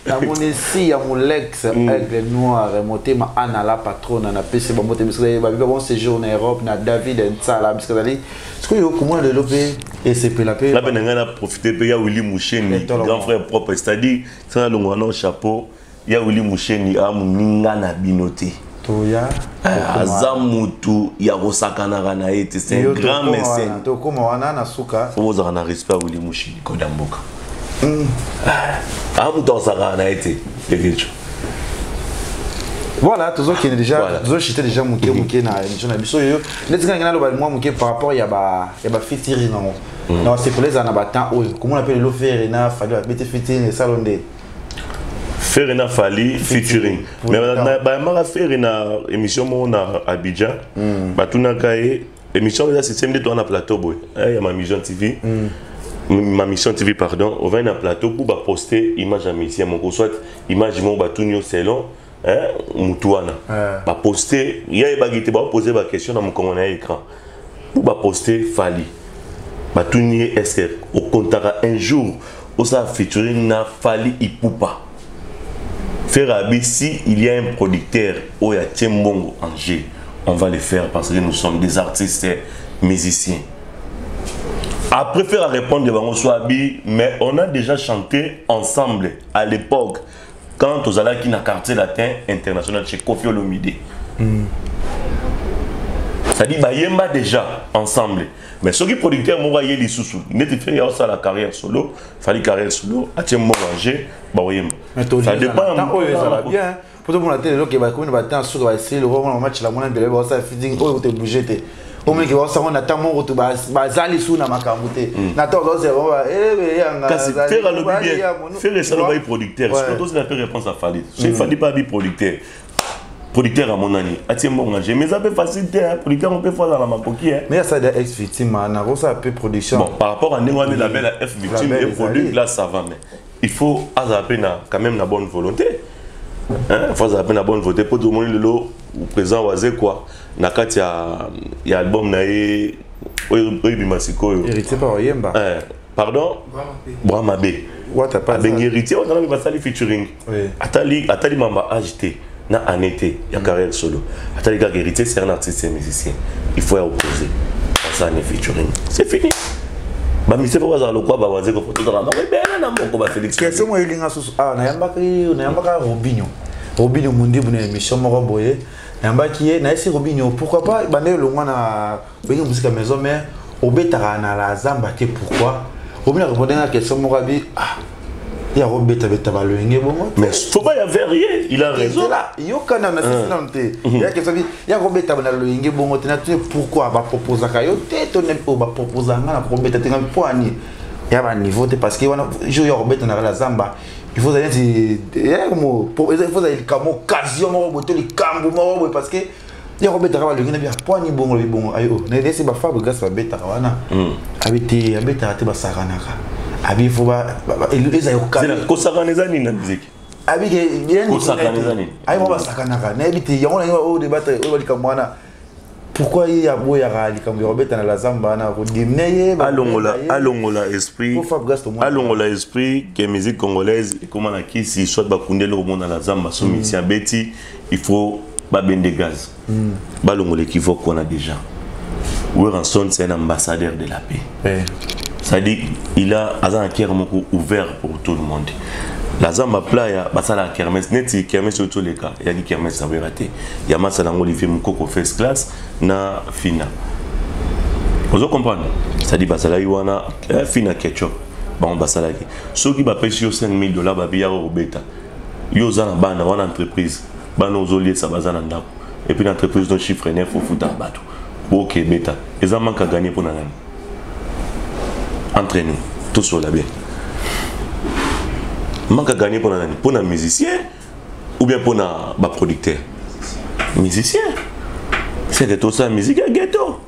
namoni si ya Molex Aigle Noir motema ana la patrona, napesi bango te bisika babiba. Bon séjour na Europe na David Nsala bisika ezali sikoyo komona lelo mpe esepela mpe. Nga mpe na ngai na profite mpe ya Willi Musheni, grand frère propre, c'est-à-dire sana longwa na chapeau ya Willi Musheni, amoninga na bino te. Toya. Aza mutu ya kosakanaka na ye te, c'est un grand mécène. Tokóma wana na suka. Fo bozalaka na respect ya Willi Musheni, koda mboka, aa mutu akosakana na ye te, ekeco. Voilà, tozokende déjà, tozochite déjà moke moke na émission na biso oyo. Neti kaka naloba mwa moke par rapport ya ba featuring nango na basepela ezala na batemps oyo komona mpe lelo Ferre na Fally babeti featuring, esalo nde. Ferre na Fally featuring, mais bayambaka Ferre na émission moko na Abidjan, batunaka ye. Émission eza système nde toza na plateau boye ya Ma Mission TV, Ma Mission TV, pardon. Ovandi na plateau pour baposte image ya musicien moko, soit image moko, batuni yo selon mutu wana. Baposte ye, ayebaki te, baopose baquestion na mokongo na ye, écran, pour baposte Fally. Batuni ye: est ce que okontaka un jour osala featuring na Fally Ipupa? Ferre abi: si il y a un producteur oyo atie mbongo en jeu, on va le faire, parce que nous sommes des artistes musiciens. Après, Ferre répondre bango so abi: mais on a déjà chanté ensemble à l'époque, quand tozalaki na Quartier Latin International chez Koffi Olomide. C'est-à-dire bayemba déjà ensemble. Mais soki producteur moko aye lisusu, neti Ferre ya osala carrière solo, Fally carrière solo, atie mbongo en jeu, baoyemba. Ça dépend oyo ezala bien po tomona te. Lelo ke bakomi na batemps, soki basili omona match la mona mbele baosala featuring oyo te bouge te, omoniki baosango na ntango moko to baza lisusu na makambo te, na ntango ozozela. Kasi Ferre alobi bien, Ferre esalobaki producteur. Soki tozela mpe réponse ya Fally, soki Fally mpe abi producteur, producteur amonani, atie mbongo en jeu, mais eza mpe facile te. Producteur mpe faut azala makoki. Mais asala F Victime, nakosala mpe production. Bon, par rapport à ndenge wana, label ya F Victime et produit là, ça va, mais il faut azala mpe na quand même na bonne volonté, hein, faut azala mpe na bonne volonté, po tomoni lelo président Wazekwa na kati ya album na ye oyo ebima sikoyo. Héritier pa oyemba. Pardon, Bra Mabe. Abengi Héritier wana, basali featuring. Atali mamba age te na année te ya carrière solo, atali kaka Héritier, c'est un artiste et musicien, il faut ya opposer, basala featuring, c'est fini. Bamusicien fo bazala lokwa baWazekwa, fo tozala bango ebele na moko, baFélix. Question moko elinga susu awa: nayambaka Robinho Mundibu na émission moko boye. Nayambaki ye, nayesi Robinho: pourquoi pas bande elongwa na Wenge Musica Maison Mère, obetaka na la zamba te, pourquoi? Robinho arépondre na question moko, abi: ah, ya kobetabeta balolenge bongo. Mais faut pas y avoir rien, il a raison. Yokana na sisi nano te ya question bi ya kobeta na lolenge bongo te. Na te, pourquoi baproposaka yo te? To oyo baproposaka nga na kobeta te, nga mpo ani ya baniveau te, parce que wana jour ya kobeta na la zamba, il faut neti il faut likambo, occasion moko boye to likambo moko boye, parce que ya kobetaka balongi na bia po ani bongo lobi bongo ayo nesi baFabregas babetaka wana. Abi te, abetaka te, basakanaka. Abi fo ezali. Kosakana eza nini na miziki? Abi ke Kosakana eza nini? Ayi mo basakanaka, nayebi te yango nangi oyo debatre oyo likambo wana, pourquoi ye aboyaka likambo ya kobeta na la zamba wana, kodimine ye. Alongola esprit, alongola esprit ke musique congolaise ekóma na kisi, soit bakundeli komona la zamba. So musicien abeti, il faut babende gaz, balongola équivoque wana. Déjà Werrason, c'est un ambassadeur de la paix, c'est-à-dire il a aza na cœur moko ouvert pour tout le monde. La zamba playa, basalaka kermesse, neti kermesse oyo toleka, eyaki kermesse ya Wera te, ya masala yango Olivier Mokoko, First Class na Fina, ozo comprendre? C'est-à-dire bazalaki wana, Fina Ketchup, bango basalaki. Soki bapesi yo 5000 $, babi yaka kobeta, yo oza na bana wana, entreprise, bana ozoliesa baza na ndako, et puis na entreprise no chiffre neuf ofutaka bato, boke ebeta, eza manque à gagner mpona nani? Entre nous, tosola bien, manque à gagner mpona nani? Mpona musicien ou bien mpona baproducteur? Musicien. C'est que tosala musique ya ghetto.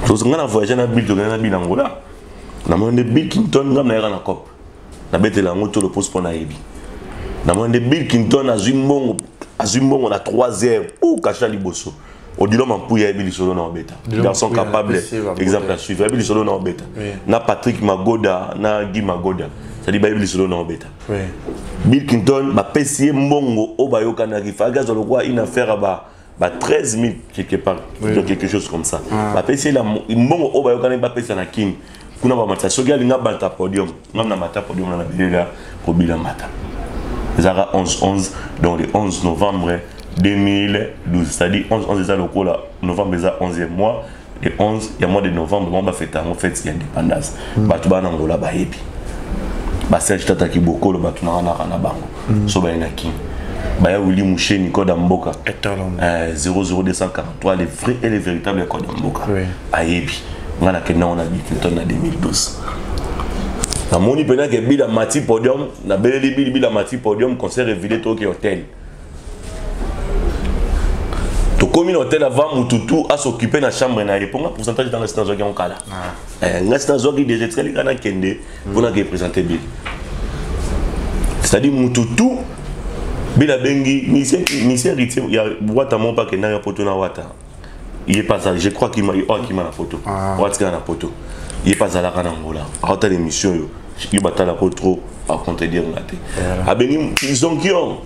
Nga na voyage na Bill, tokende na Bill Angola, namoni nde Bill Clinton. Ngam nayaka na cop, nabetela yango to lopose mpo nayebi. Namoni nde Bill Clinton azwi mbongo, azwi mbongo na 3 heures ou kasha liboso. Odilo Mampuya ayebi lisolo na obeta, garçon capable, exemple à suivre, ayebi lisolo na obeta na Patrick Magoda na Guy Magoda, c'est-à-dire bayebi lisolo na obeta. Bill Clinton bapesi ye mbongo oyo bayokanaki, faki azwa lokwa une affaire ba 13 000 quelque part, quelque chose comme ça. Bapesi ye mbongo oyo bayokanaki, bapesa na Kini kuna, bamatisa. Soki alinga bata podium, ngam na mata podium na belela kobila mata. Ezalaka 11 11, donc le 11 novembre 2012, c'est-à-dire 11 11 eza lokola novembre eza 11e mois, le 11 ya mois de novembre, bango bafeta yango fête ya indépendance. Bato bana Ngola bayebi, baSerge Tataki Bokolo, bato nanga naka na bango so baye na Kini. Baya Willy Moucheni code ya mboka 00243, le vrai et le véritable code ya mboka. Ayebi nga nakenda ngo na Biclinton na 2012, namoni mpena ke Bila mati podium, nabeleli Bili, Bila mati podium, concert evide, toyoki hotel. Tokomi na hotel avant mutu tu as'occupe na chambre na ye, mponga pourcentage ntango esi nazwaki yango kala. Nga si nazwaki déjà, etikali kaka nakende mpona ke présente Bili, c'est-à-dire mutu tu Bili abengi musicien Héritier ya Wata moko mpe akendaki poto na Wata. Ye mpe azala, je crois, kima oyo akima na poto, oyo atikala na poto, ye mpe azalaka na Ngola, aotala émission oyo. Yo batalako trop, acontredire nga te. Abengi Zonkion,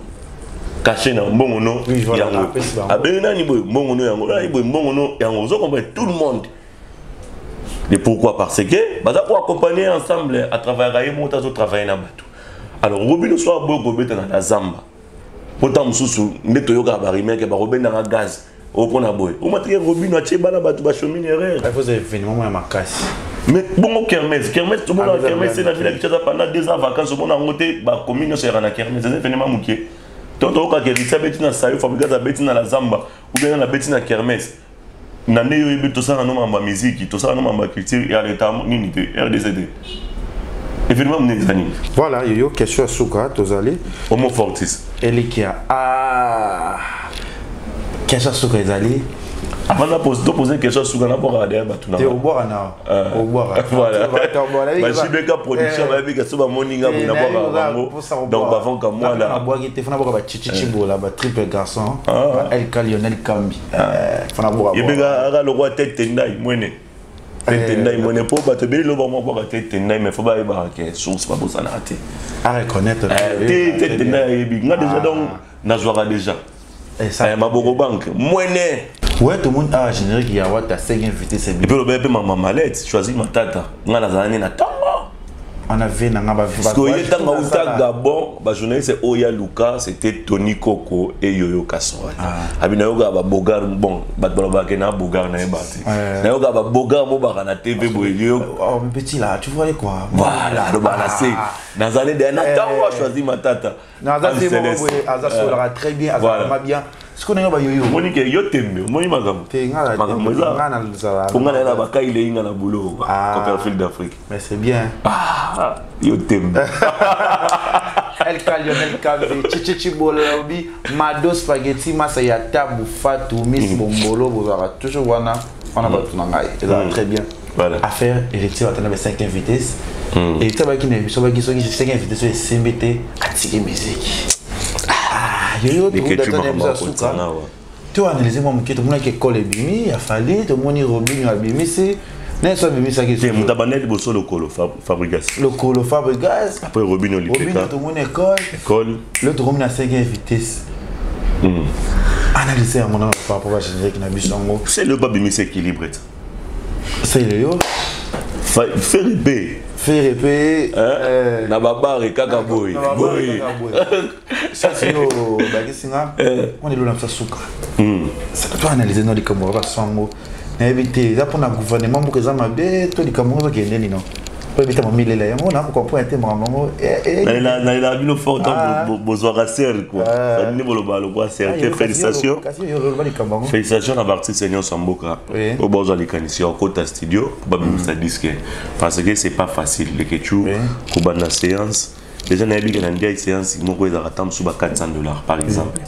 caché na mbongo no yango. Abengi nani boye, mbongo no yango, nani boye, mbongo no yango. Ozo comprendre tout le monde et pourquoi? Parce que baza ko accompagner ensemble à travers ye moko azo travailler na bato. Alors Robino so aboyi kobeta na zamba, po ntango mosusu nde toyokaka barumeur bakobendanga gaz oyo mpona boye omatike. Robino atie bana bato bachomine erreur. Événement ya makasi. Mais bongo kermesse, kermesse tomona kermesse na ville ya Kinshasa pendant 2 ans, vacances, omona yango te. Bacommune nyonso yaka na kermesse, eza événement moke. To toyokaka Héritier abeti na sayo, Fabregas abeti na la zamba, ou bien na abeti na kermesse. Na nde yo oyebi, tosala no mambo ya musique, tosala no mambo ya culture ya leta nini te, RDC te, événement monene eza nini? Voilà, yoyo, question ya suka, tozali Homo Fortis. Elikia, ah, question ya suka ezali Avant na pose, to poser question suka, na bwaka derrière bato na te, obwaka na obwaka. Voilà, bajibeka production bayebi ka so bamoni nga boye, nabwaka bango. Donc bavanka mwana Nabwaki te, fana bwaka bachichi chibola, batriple garçon, Elka Lionel Kambi, fana bwaka. Yebeka aka lokwa tete ndai mwene, tete ndai mwene, mpo bato ebele loba mwa bwaka tete ndai, mais faut bayebaka ke source babosanaka te. À reconnaître. Te, tete ndai ayebi nga déjà, donc nazwaka déjà maboko banque mwene. Ouais, tout le monde a générique ya Wata 5 invités, c'est bien. Et puis le bébé, mama Malette choisit Matata, nga nazala ne na ntango. On avait nanga ba Parce que ye ntango auta Gabon, bajournaliste oyo ya Luka, c'était Tony Koko et Yoyo Kaswani. Abi nayoka babogar, bon, bato balobaka na bogar, nayeba te, nayoka babogar mobaka na TV boye Yoyo. Oh, mais petit là, tu vois quoi? Voilà, alobaka na se nazali de na ntango achoisi Matata. Aza se moko boye, aza solaka très bien, aza vraiment bien. Sikoyo ndenge bayoyo Omoni ke yo tembe, omoni makambo. Te, nga Makambo eza nga nazala mpo nga naye na bakailei nga na boulot Copperfield d'Afrique. Mais c'est bien. Ah, yo tembe. LK Lionel Kambi, Chichi Chibola Obi, Mado Spaghetti, Masa ya Tabu Fatou, Miss Bombolo, bozalaka toujours wana, wana bato na ngai. Ezala très bien. Voilà. Affaire Héritier Watana ba 5 vitesse. Héritier baki na biso baki soki 5 vitesse esimbi te, atiki musique. Ah, yo yo Leketchu. to na biso Makambo ya suka. akotana wa. To analyser mwa moke, tomonaki école ebimi ya Fally, tomoni Robinho abimisi na so abimisaki Te, moto abanda liboso lokolo Fabregas. Lokolo Fabregas. Après Robinho. Robinho. Lipeka. Tomoni école. École. Le tokomi na 5 vitesse, analyse yango na par rapport à générique na biso yango. C'est le babimisi équilibre te. Sele yo. Ferre mpe. Ferre mpe. Na babare kaka boye boye. Sasi yo bakisi nga wana elona biso suka, to analyse no likambo kaka sango. Nayebi te, eza mpona gouvernement, mboka eza mabe to likambo ngo ezokende nino po ebita mamilela yango na kocomprendre te makambo yango. Nalela bino fort ntango bozwaka ser quoi, nde boloba lokwa ser te. Félicitation. Kasi yo oloba likambo yango. Félicitation na baartiste nyonso ya mboka oyo bazwa likanisi ya kokota studio po babimisa disque, parce que c'est pas facile, Lekechu. Kobanda séance déjà, nayebi ke na ndiaki séance moko ezalaka ta mosusu ba 400 $ par exemple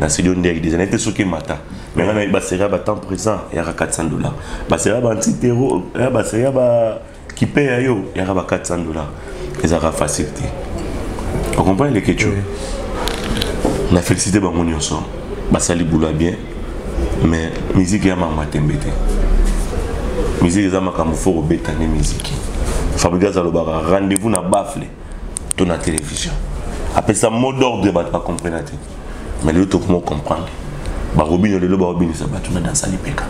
na studio. Ndiaki déjà nayebi te soki emata, mais nga nayebi basérie ya batemps présent eyaka 400 $, basérie ya baantitero, basérie ya bakipe ya yo eyaka ba 400 $. Ezalaka facile te, ocomprendre, Lekechu? Na félicité bango nyonso basali boulot ya bien, mais musique ya makambo ya tembe te. Musique eza makambo fo kobeta nde musique. Fabregas alobaka rendez-vous na baffle to na télévision, apesa mot d'ordre, bato bacomprena te. Mais lelo tokoma comprendre barobino, lelo baobinisa bato na dansa lipeka.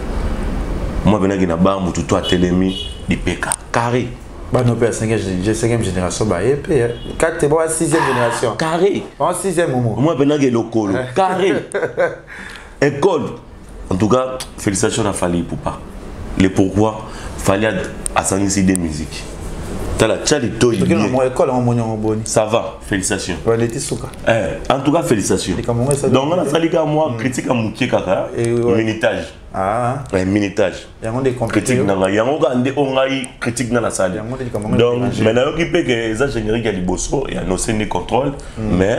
Mwa penaki na bar, motu to atelemi lipeka carré. Bano mpe ya 5e génération baye mpe 4 bo 6e génération. Carré. En 6e momo. Mwa penaki lokolo carré école. En tout cas, félicitations à Fally Ipupa. Le pourquoi Fally asangisi de musique. Tala tia litoyi. Toki na mwa école yango moni yango boni. Ça va, félicitations. Baleti suka. Eh, en tout cas félicitations. Donc on a sali ka moi critique ya mokie kaka minitage. Ah. Ouais, minitage. Yango nde critique na ngai yango kaka nde oyo ngai critique na nasali. Donc mais nayoki mpe ke eza générique ya liboso ya nose nde contrôle mais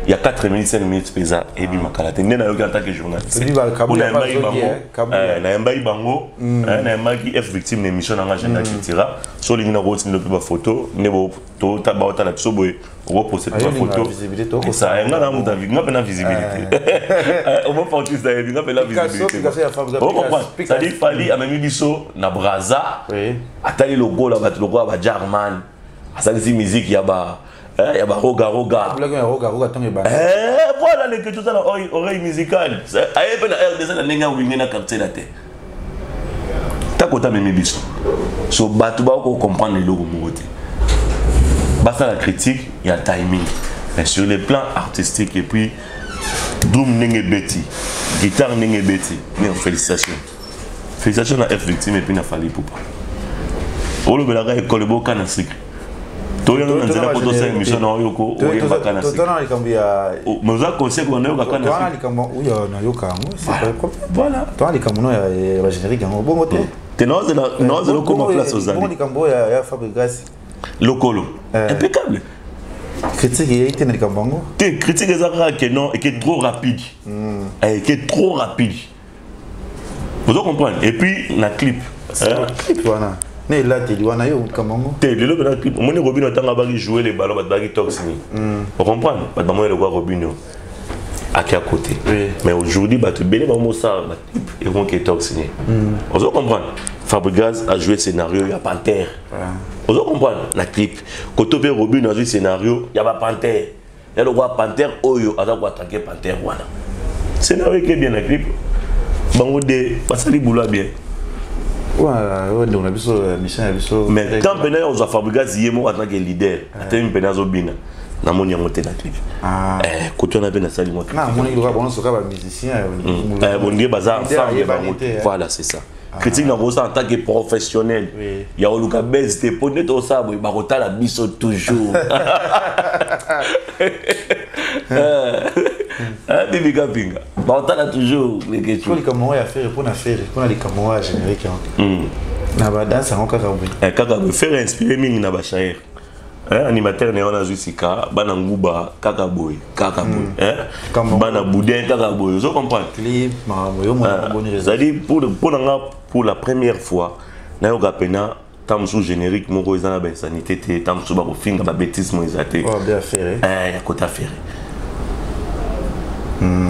il y a 4 minutes 5 minutes mpenza ebima kala te nde nayoki en tant que journaliste nayambaki bango nayambaki bango nayambaki F Victime na émission na nga Agenda Cultura. So olingi na kotinda mpe bafoto nde baotala biso boye, okoposte mpe bafoto. Nga na mutu nga mpe na visibilité omo fortiste ayebi nga mpe na visibilité. C'est-à-dire Fally amemi biso na Braza, atali lokola bato lokola ba Jarman, asalisi musique ya ba ya ba roga roga. Voilà, leke toza na oreille musicale. Aye mpe na RDC na ndenge awinge na quartier na te tako amemi biso. So bato bako comprendre eloko moko te, basala critique ya timing, mais sur le plan artistique et puis drum ndenge ebeti, guitare ndenge ebeti, mais félicitations, félicitations na F Victime et puis na Fally Ipupa. Olobelaka ekole bokana sikre, toyanga na nzela po tosala émission na oyoko oyembaka na totana likambo ya mais oza conseil ko nayoka na totana likambo oyo nayoka yango, c'est pas problème. Voilà. Totana likambo no ya ba générique yango bongo te. Te, naozela okoma place ozali. Bongo likambo ya Fabregas. Lokolo impeccable. Critique eyei te na likambo yango. Te, critique eza kaka ke non, eke trop rapide, eke trop rapide, ozo comprendre. Et puis na clip. Clip wana na elateli wana, yo likambo yango. Te, lelo mpe na clip omoni Robino ntango abaki jouer le ballon, bato baki toxni, ocomprendre, bato bamoni lokwa Robino aki à côté. Mais aujourd'hui bato ebele bamosala baclip ekomoki etoxni, ozo comprendre. Fabregas a joué scénario ya panthère, ozo comprendre, na clip. Koto mpe Robino azwi scénario ya bapanthère, ya lokwa panthère oyo aza koattaquer panthère wana. Scénario eke bien na clip, bango de basali boulot bien. Oyo ndeko na biso, mission ya biso. Mais tant mpena ya kozwa Fabregas ye moko en tant que leader, atemi mpena azobina, namoni yango te na clip. Koto wana mpe nasali mwa. Namonaki lokola bango soka bamusicien. Bondie baza ensemble bango. Voilà, c'est ça critique na kosala en tant que professionnel ya koluka base te, mpo nde tosala boye bakotala biso toujours. Bibika pinga bakotala toujours. Lekecu likambo yango ya Ferre, mpona Ferre, mpona likambo yango ya générique yango na badanse yango kaka boye. Kaka boye, Ferre inspiré mingi na bachaire animateur na ye wana azwi sika bana nguba kaka boye, kaka boye bana boudin kaka boye, ozo comprendre. Clip makambo yo mona boni? C'est-à-dire pour na nga, pour la première fois nayoka pena ntango mosusu générique moko eza na bainsanité te, ntango mosusu bakofinga babétise mo eza te. Ya kota Ferre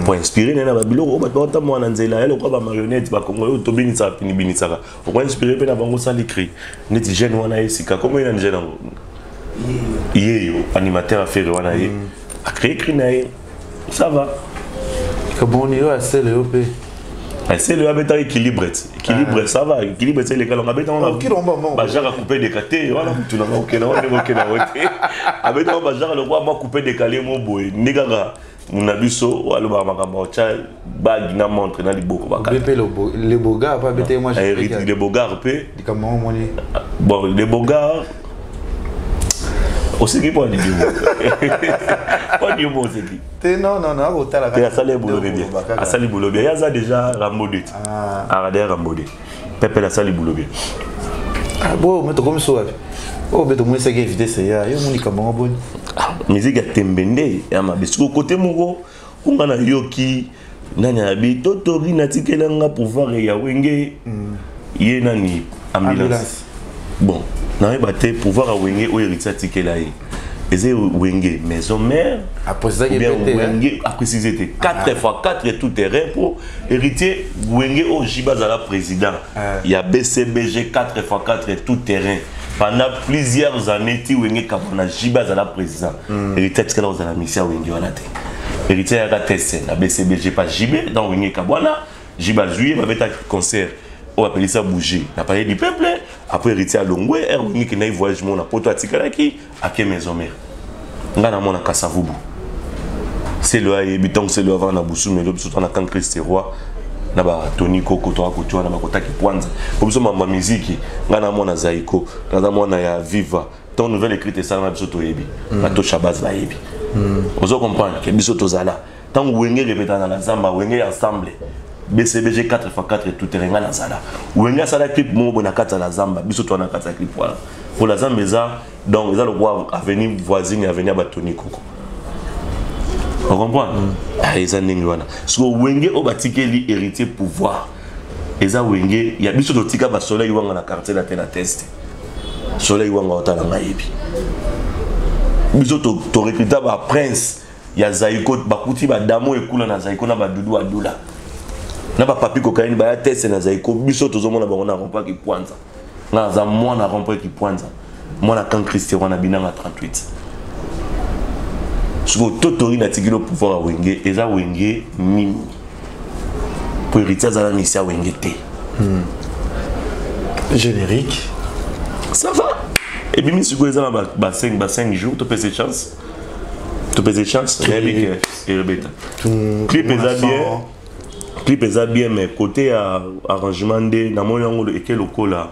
po inspiré naye na babiloko oyo bato bakotamboka na nzela ya lokola bamarionnette bakongo oyo tobinisaka pinibinisaka, oko inspiré mpe na bango osali cri neti jeune wana ye sika komo ye na jeune yango ye yo animateur affaire wana ye acréé cri na ye, ça va. Kaboni yo asele yo mpe. Asele oyo abetaka équilibre ti équilibre, ça va, équilibre ti eleka longo abetango bajare coupé décalé te wana mutu nanga okenda wana ndenge okenda ngo te, abetango bajare lokwa mwa coupé décalé mo boye nde kaka na biso alobaka makambo otya bague na montre na liboko. Bakata le bogar pa abete mwa. Le bogar mpe. Likambo yango moni. Bon, le bogar oseki mpo anidimo mpo animo oseki. Te, non, non, non, akotala. Te, asali boulot bien, asali boulot bien. Ye aza déjà Rambo 2, arade Rambo 2 pepele, asali boulot bien. Ah bo me tokomi so wapi oyo mpe tomonisaki vitesse ya yo, moni likambo yango boni? Musique ya tembe nde ya mabe. Siko kote moko onga nayoki nani abi totori natikelanga pouvoir ya Wenge ye nani ambulance. Bon, nayeba te pouvoir ya Wenge oyo Héritier atikela ye eza Wenge maison mère bien. Wenge aprécise te 4 fois 4 tout terrain po Héritier Wenge oyo Jiba azala président ya BCBG 4 fois 4 tout terrain pendant plusieurs années ti Wenge kabona, Jiba azala président. Héritier atikala kozala misi ya Wenge wana te. Héritier ayaka teste na BCBG pa JB dans Wenge kabwana, JB azwi ye, babeta concert oyo bapelisa bouger na Palais du Peuple. Après Héritier alongwe r Wenge kendaki voyage moko na poto, atikalaki ake maison mère. Ngai namona Kasavubu selo ayebi ntango selo avant na busumelo biso to na camp Christ Roi na batoni koko toka koti wana bakotaki pwanza po biso mama miziki. Ngai na mwana Zaiko, naza mwana ya Viva. Ntango nouvelle écrite esalama, biso toyebi, bato Shabaz bayebi. Ozo comprendre ke biso tozala ntango Wenge répétana na zamba, Wenge ensemble BCBG 4x4 tout terrain. Nga nazala Wenge asala clip moko boye na kati ya la zamba, biso toza na kati ya clip wana, po la zamba eza, donc eza lokwa avenue voisine ya avenue ya batoni koko, ocomprendre? Ah, eza ndenge wana. Siko Wenge oyo batikeli Héritier pouvoir eza Wenge ya biso totika basoleil wanga na quartier na te na teste. Soleil wanga otala ngai yebi biso torecruta baprince ya Zaiko, bakuti badamo ekula na Zaiko na badudu adula na bapapi kokaini baya teste na Zaiko. Biso tozomona bango na rond-point Kipwanza. Nga naza mwana rond-point Kipwanza, mwana kan Christ wana binanga 38. Sikoyo totori natikili pouvoir ya Wenge eza Wenge nini? Po Héritier azala misi ya Wenge te. Générique. Ça va, ebimi sikoyo, eza na ba 5 jours. Topesa chance, topesa chance, nayebi ke elobeta. Clip eza bien, clip eza bien, mais côté ya arrangement nde namoni yango eke lokola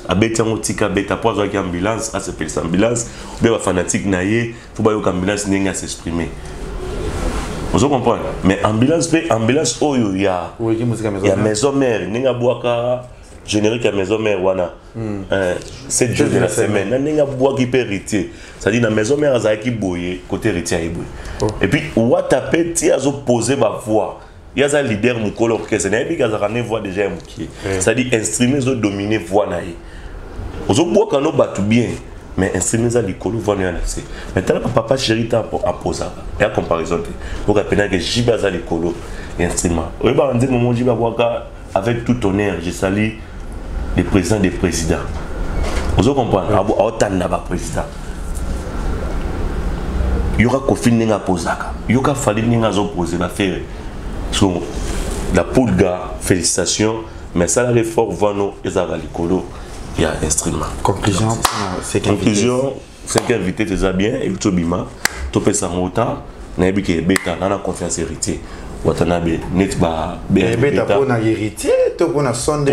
abeti yango tika abeta po azwaki ambulance, asepelisa ambulance obe bafanatique na ye, fo bayoka ambulance ndenge asexprime, ozo comprendre? Mais ambulance mpe ambulance oyo ya ya maison mère, ndenge abwaka générique ya maison mère wana, 7 jours de la semaine, na ndenge abwaki mpe Héritier, c'est-à-dire na maison mère azalaki boye, côté Héritier aye boye. Et puis Wata mpe ti azopose bavoix, ye aza leader mokolo orchestre, nayebi ke azalaka ne voix déjà ya mokie, c'est-à-dire instrument ezodomine voix na ye. Ozobwaka no bato bien, mais instrument eza likolo, voix no ya na se. Mais tala Papa Chéri ta aposaka ya comparaison te, oka penake JB aza likolo instrument. Oyebaka nzembo mo JB abwaka avec tout honneur, je salue le président des présidents, ozo comprendre, aotanda baprésident. Yoka Kofi ndenge apozaka, yoka Fally ndenge azopose baFerre. So la Pulga, félicitations, mais salaka effort, vano ezalaka likolo ya instrument. Conclusion? Conclusion, cinquième vitesse eza bien, euti obima, topesa yango temps. Nayebi ke ebeta na confiance Héritier Watanabe neti ebeta mpona Héritier to mpona sonde?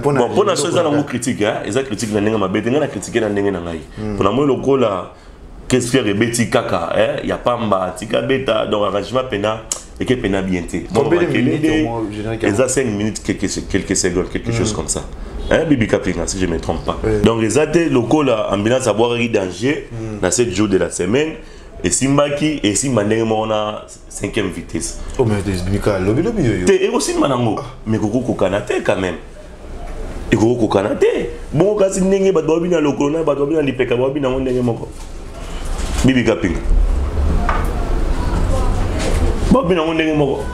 Bon, mpona so eza nango critique, eza critique na ndenge mabe te. Ngai na critique na ndenge na ngai, mpona moi lokola Kesfier ebeti kaka ya pamba, tika beta. Donc arrangement pena eke pena bien te, eza 5 minutes quelques secondes, quelque chose comme ça, hein, Bibi Kapinga, si je me trompe pas. Oui. Donc eza te lokola ambulance abwakaki danger na 7 jours de la semaine, esimbaki, esimba ndenge moko na cinquième vitesse. Te, ekosimba nango, mais kokokokana te quand même, ekokokokana te. Bongo kasi ndenge bato babi na lokolo na bato babi na lipeka, babi nango ndenge moko. Bibi Kapinga, babi nango ndenge moko,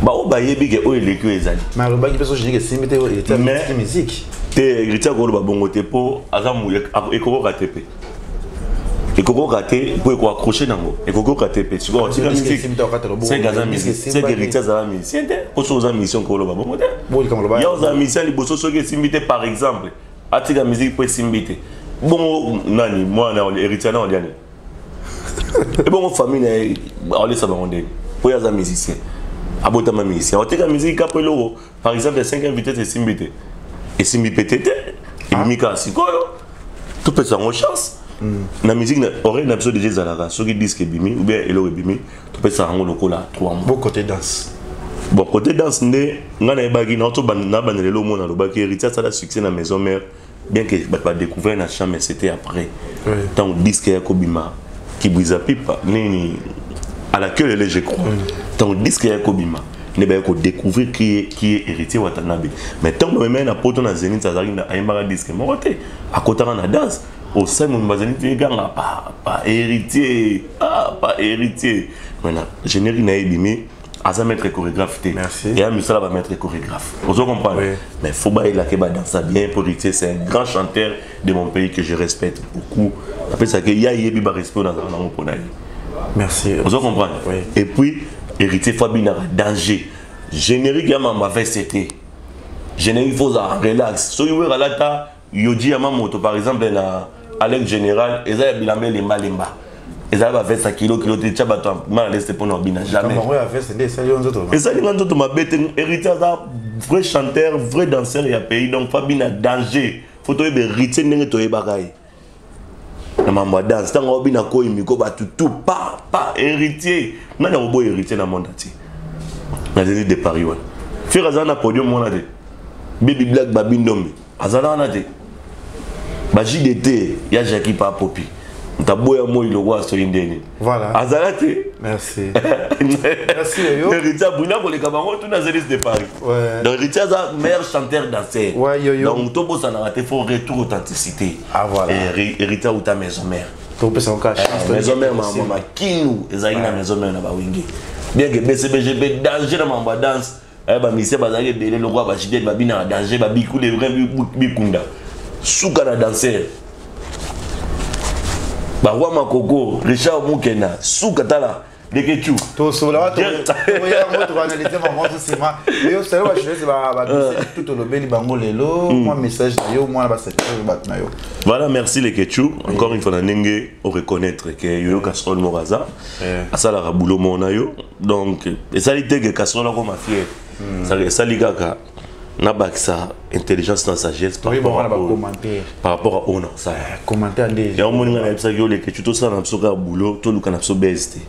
baoyo bayebi ke oyo eleki oyo ezali. Mais alobaki mpe so générique esimbi te, Héritier musique. Te, Héritier akoloba bongo te, mpo aza ekokoka te, mpe ekokoka te, mpo ekoaccroche nango, ekokoka te. Mpe sikoyo otika musique, seke aza musique, seke Héritier azala musicien te, mpo soki oza musicien okoloba bongo te. Ya ozala musicien liboso, soki esimbi te, par exemple atika musique mpo esimbi te, bongo nani mwana Héritier na oliani ebongo famille na ye aolesa bango ndenge? Mpo ye aza musicien, abotama musicien, oteka musique ka mpo eloko, par exemple cinquième vitesse esimbi te, esimbi pe te te, ebimi kaka sikoyo, topesa yango chance. Na musique na oreille na biso déjà ezalaka, soki disque ebimi ou bien eloko ebimi, topesaka yango lokola 3 mois. Bon, côté danse. Bon, côté danse nde ngai nayebaki nabanda lelo omona alobaki Héritier asala succès na maison mère, bien que bato badécouvert na champ, mais c'était après ntango disque ya kobima Kibwiza Pipa nini à la queue lele, je crois. Ntango disque ya kobima nde baye kodécouvrir qui est Héritier Watanabe. Mais ntango bamemai na poto na Zénith, azalaki ayembaka disque moko te, akotaka na danse osali momi bazali te, eganga pa pa Héritier, pa pa Héritier. Maintenant générique na ye ebimi, aza maître chorégraphe te, eya misala bamaître chorégraphe, ozo comprendre? Oui. Mais faut bayelake badansa bien pour Héritier. C'est un grand chanteur de mon pays que je respecte beaucoup, apesaka ya yebi barespect oyo nazala nango mpona ye. Merci. Ozo comprendre? Oui. Et puis Héritier fo abinaka danger, générique ya mamba veste te, générique fo ozala relax. Soki Wera alata Yohji ya Mamoto par exemple na Alex Général, eza ya bilamba elembalemba, ezala baveste ya kilo kilo te, tia bato mal à l'aise te mpona obina jamais. Esalinga nzoto mabe te. Héritier aza vrai chanteur, vrai danseur ya pays, donc fabina danger, fo toyeba Héritier ndenge toyebaka ye. Na mambo ya danse, ntango obina koyimiko bato tout pa pa Héritier. Nani akoboya Héritier na monde entier na Zénith de Paris wana? Ferre azala na podium wana te. Baby Black Babi Ndombe azala wana te. Ba JDT ya Jackie Pa Popi, moto aboya moi lokola soki ndeni. Voilà. Azala te. Merci. Merci, Yoyo. Héritier abunda koleka bango tout na Zénith de Paris. Donc Héritier aza meilleur chanteur danseur. Ouais, Yoyo. Donc tobosanaka te, faut retour authenticité. Ah, voilà. Héritier auta maison mère. Topesa kaka chance. Maison mère, mama makinu ezalaki na maison mère na bawingi, bien que BCBGB danger na mambo ya danse. Bamusicien bazalaki ebele lokola bajidete babinaka danger, babiku de vrai bikunda suka na danser, baroi Makoko, Richard Mukena suka. Tala Lekechu. Tosola yango, tokoanalyse bango to nsima. Yo salo bajeunesse babisi tout, tolobeli bango lelo mwa message na yo, mwana basatisfaire bato na yo. Voilà, merci Lekechu encore une fois na ndenge oreconnaître ke Yoyo Casserole moko aza asalaka boulot moko na yo. Donc esali te ke Casserole akoma fier, esali kaka nabakisa intelligence na sagesse par toyebi bango na rapport à oyo- bacommentaire. Par rapport à oyo na osala. Commentaire nde. Yango moni ngai nayebisaki yo Lekechu, tosala na biso kaka boulot, toluka na biso base te.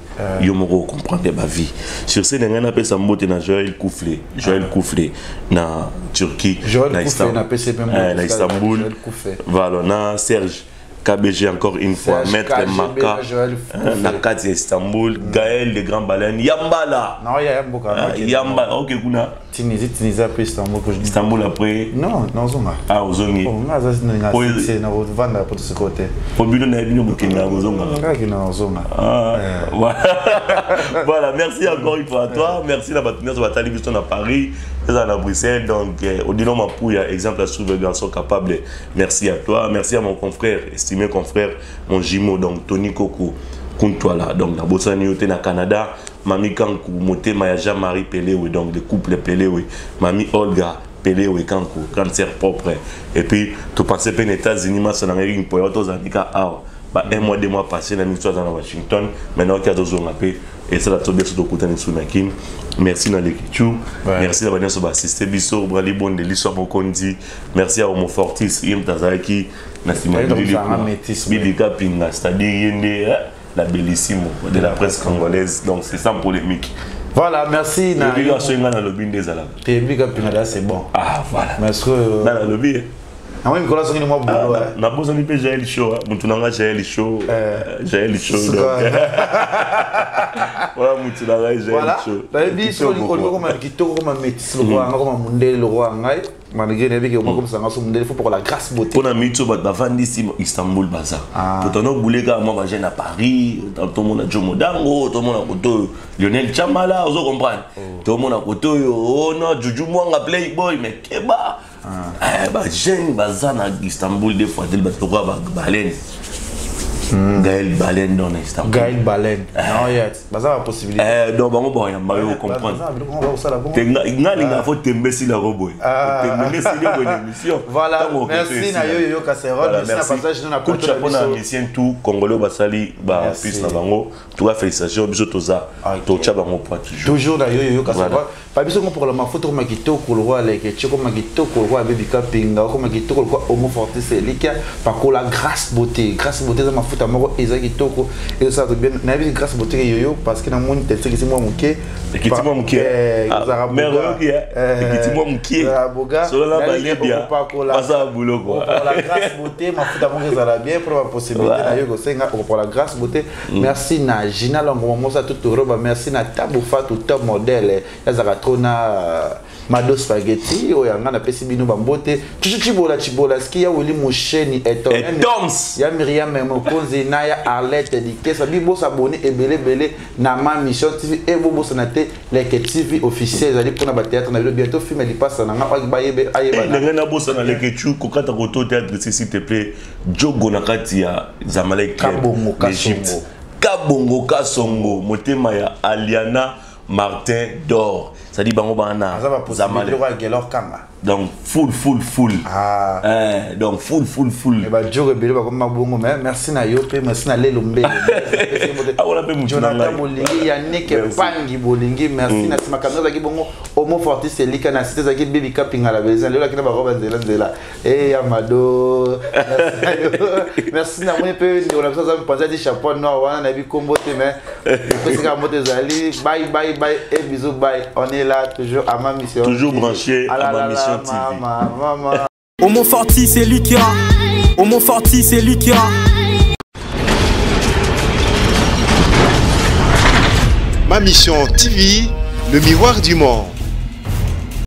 Yo moko ocomprendre bavie sur ce. Na ngai napesa mbote na Joël Koufle, Joël Koufle na Turquie. Joël na Koufle, napesi mpe mbote. Na Istanbul. Joël Koufle. Voilà, na Serge KBG encore une fois. Serge Maître KGB, Maka. na Joël Koufle. Na kati ya Istanbul, Gaël de Grand Baleine Yambala. Na oya ya mboka. Ah, Yambala, ok, kuna. Tunisie, Tunisie, après Istanbul. Istanbul après. Non, nazonga. Ah, ozongi. Oh, nga aza na succès na kovanda po tosiko te. Po bino na bino bokendaka kozongaka. Ngaki na ozonga. Ah, voilà. Voilà, merci encore une fois à toi. Merci na bato nyonso batali biso na Paris, eza na Bruxelles. Donc, Odilon Mapouya, exemple à suivre, garçon capable. Merci à toi. Merci à mon confrère, estimé confrère, mon jumeau, donc Tony Koko Kuntwala. Donc, na bosani yo te na Canada, Mami Kanku, Motema ya Jean-Marie Pelewe, donc le couple Pelewe, Mami Olga Pelewe Kanku, grande sœur propre. Et puis, tu pensais pe na États-Unis, masa na ngai mpo tozalaki awa. Ba un mois, 2 mois passé na miso aza na Washington, maintenant oki azozonga mpe esala to biso tokutani su na Kini. Merci na Lekichu, merci na banyonso baassiste biso, Brali Bondeli so mokonzi, merci ya Homo Fortis, ye moto azalaki na nsima. Aye, donc, ça rend métis, ouais. Bibika Pinga, c'est-à-dire ye nde la bellissimo de la presse congolaise, donc c'est sans polémique. Voilà, merci na Ebika so nga nalobi nde ezalaka. Tebika Pinga là, c'est bon. Ah, voilà. Mais est-ce que nga nalobi eh. Na moi mikolo azongi ni mwa boulot, eh. Nabosani mpe Jael Show, motu na nga Jael Show, Jael Show. Suka. Donc voilà, motu na ngai Jael Voilà. Show. Nayebi soki olingi okoma kitoko, okoma métis lokola nga, okoma mondele lokola ngai, malgré nayebi ke okoma komisa nga so mondele, faut pour la Grace Beauté. Mpona miti oyo bato bavandisi Istanbul baza totanda obule kaka mwa bajeune na Paris. Tomona Jo Modango, tomona kote oyo Lionel Chamala, ozo comprendre, tomona kote oyo ono Juju Mwanga Playboy. Mais keba, bajeune baza na Istanbul des fois tel bato lokola Baleine, Gaël Baleine, donc na Istanbul. Gaël Baleine, non yet baza ba possibilité. Donc bango bayamba yo comprendre. Baza biloko moko bakosala bongo. Te nga alingaka fo tembe esilako boye, tembe nde esili boye na émission. Voilà, Ntango okende merci na esila. yo Yoyo Casserole, merci na passage na Coup de chapeau na biso. musicien tout congolais oyo basali bapiece na bango. En tout cas, félicitations, biso toza totya bango poids toujours. Toujours na yo Yoyo Casserole. Voilà. Ba biso ngo pour la mafuta koma kitoko lokola Leke Tio, koma kitoko lokola Baby Kapinga, koma kitoko lokola Homo Fortis Elikia, pakola Grâce Beauté. Grâce Beauté eza mafuta moko eza kitoko, ezosala bien. Nayebi Grâce Beauté ke Yoyo parce que namoni tete ekisi mwa moke. Ekiti mwa moke. Eh, Ah, ezalaka mais boga. oyoki, eh, ekiti mwa moke. Ezalaka boga. Solola Nayebi ke Balibia, okopakola- basala boulot, quoi. okopakola Grâce Beauté, mafuta moko ezala bien mpona bapossibilité na yo kosenga okopakola Grâce Beauté. Merci na Gina Longo Momosa Tutoroba, merci na Tabu Fatu Top Modèle, yazalaka trop na Mado Spaghetti oyo yanga. Napesi bino bambote Chuchu Chibola Chibola ski ya Wili Musheni Etom. Etoms. Ya Miriam Mokonzi na ya Arlette Dikesa. Bibosabone ebele ebele na Ma Mission TV e bobosana te Leke TV officiel ezali mpona bathéâtre na bino. Bientôt film lipasa na nga oyo bayebe ayebana. Ndenge nabosana, Lekechu, kokata koto théâtre, s'il te plaît, Jogo na kati ya Zamalek Club Kabongo d'Égypte. Kasongo. Kabongo Kasongo, motema ya Aliana Martin d'Or. C'est-à-dire bango bana aza bapossibilité lokola Gelor Kanga. Donc full full full. Ah. Eh, donc full full full. Bajoko ebele bakomi mabongo, mais merci na yo mpe merci na lelo mbele. Awana mpe mutu na Jonathan ngai. Bolingi, Yannick Merci. Pangi Bolingi, merci. Na nsima kamera ezalaki bongo Homo Fortis Elika, na site ezalaki Bibi Kapinga la Beleza, lelo akina baroba nzela nzela e ya Mado. Merci na yo. Merci na moni mpe ndeko na biso aza mopanzi ati chapeau noir wana, nayebi kombo te, mais opesika mbote ezali. Bye bye bye et bisous bye. On est là toujours à Ma Mission Toujours TV. branché Ah à là Ma là Mission là, TV. mama, mama. Homo Forti, c'est lui qui a. Homo Forti, c'est lui qui a. Ma Mission TV, le miroir du monde.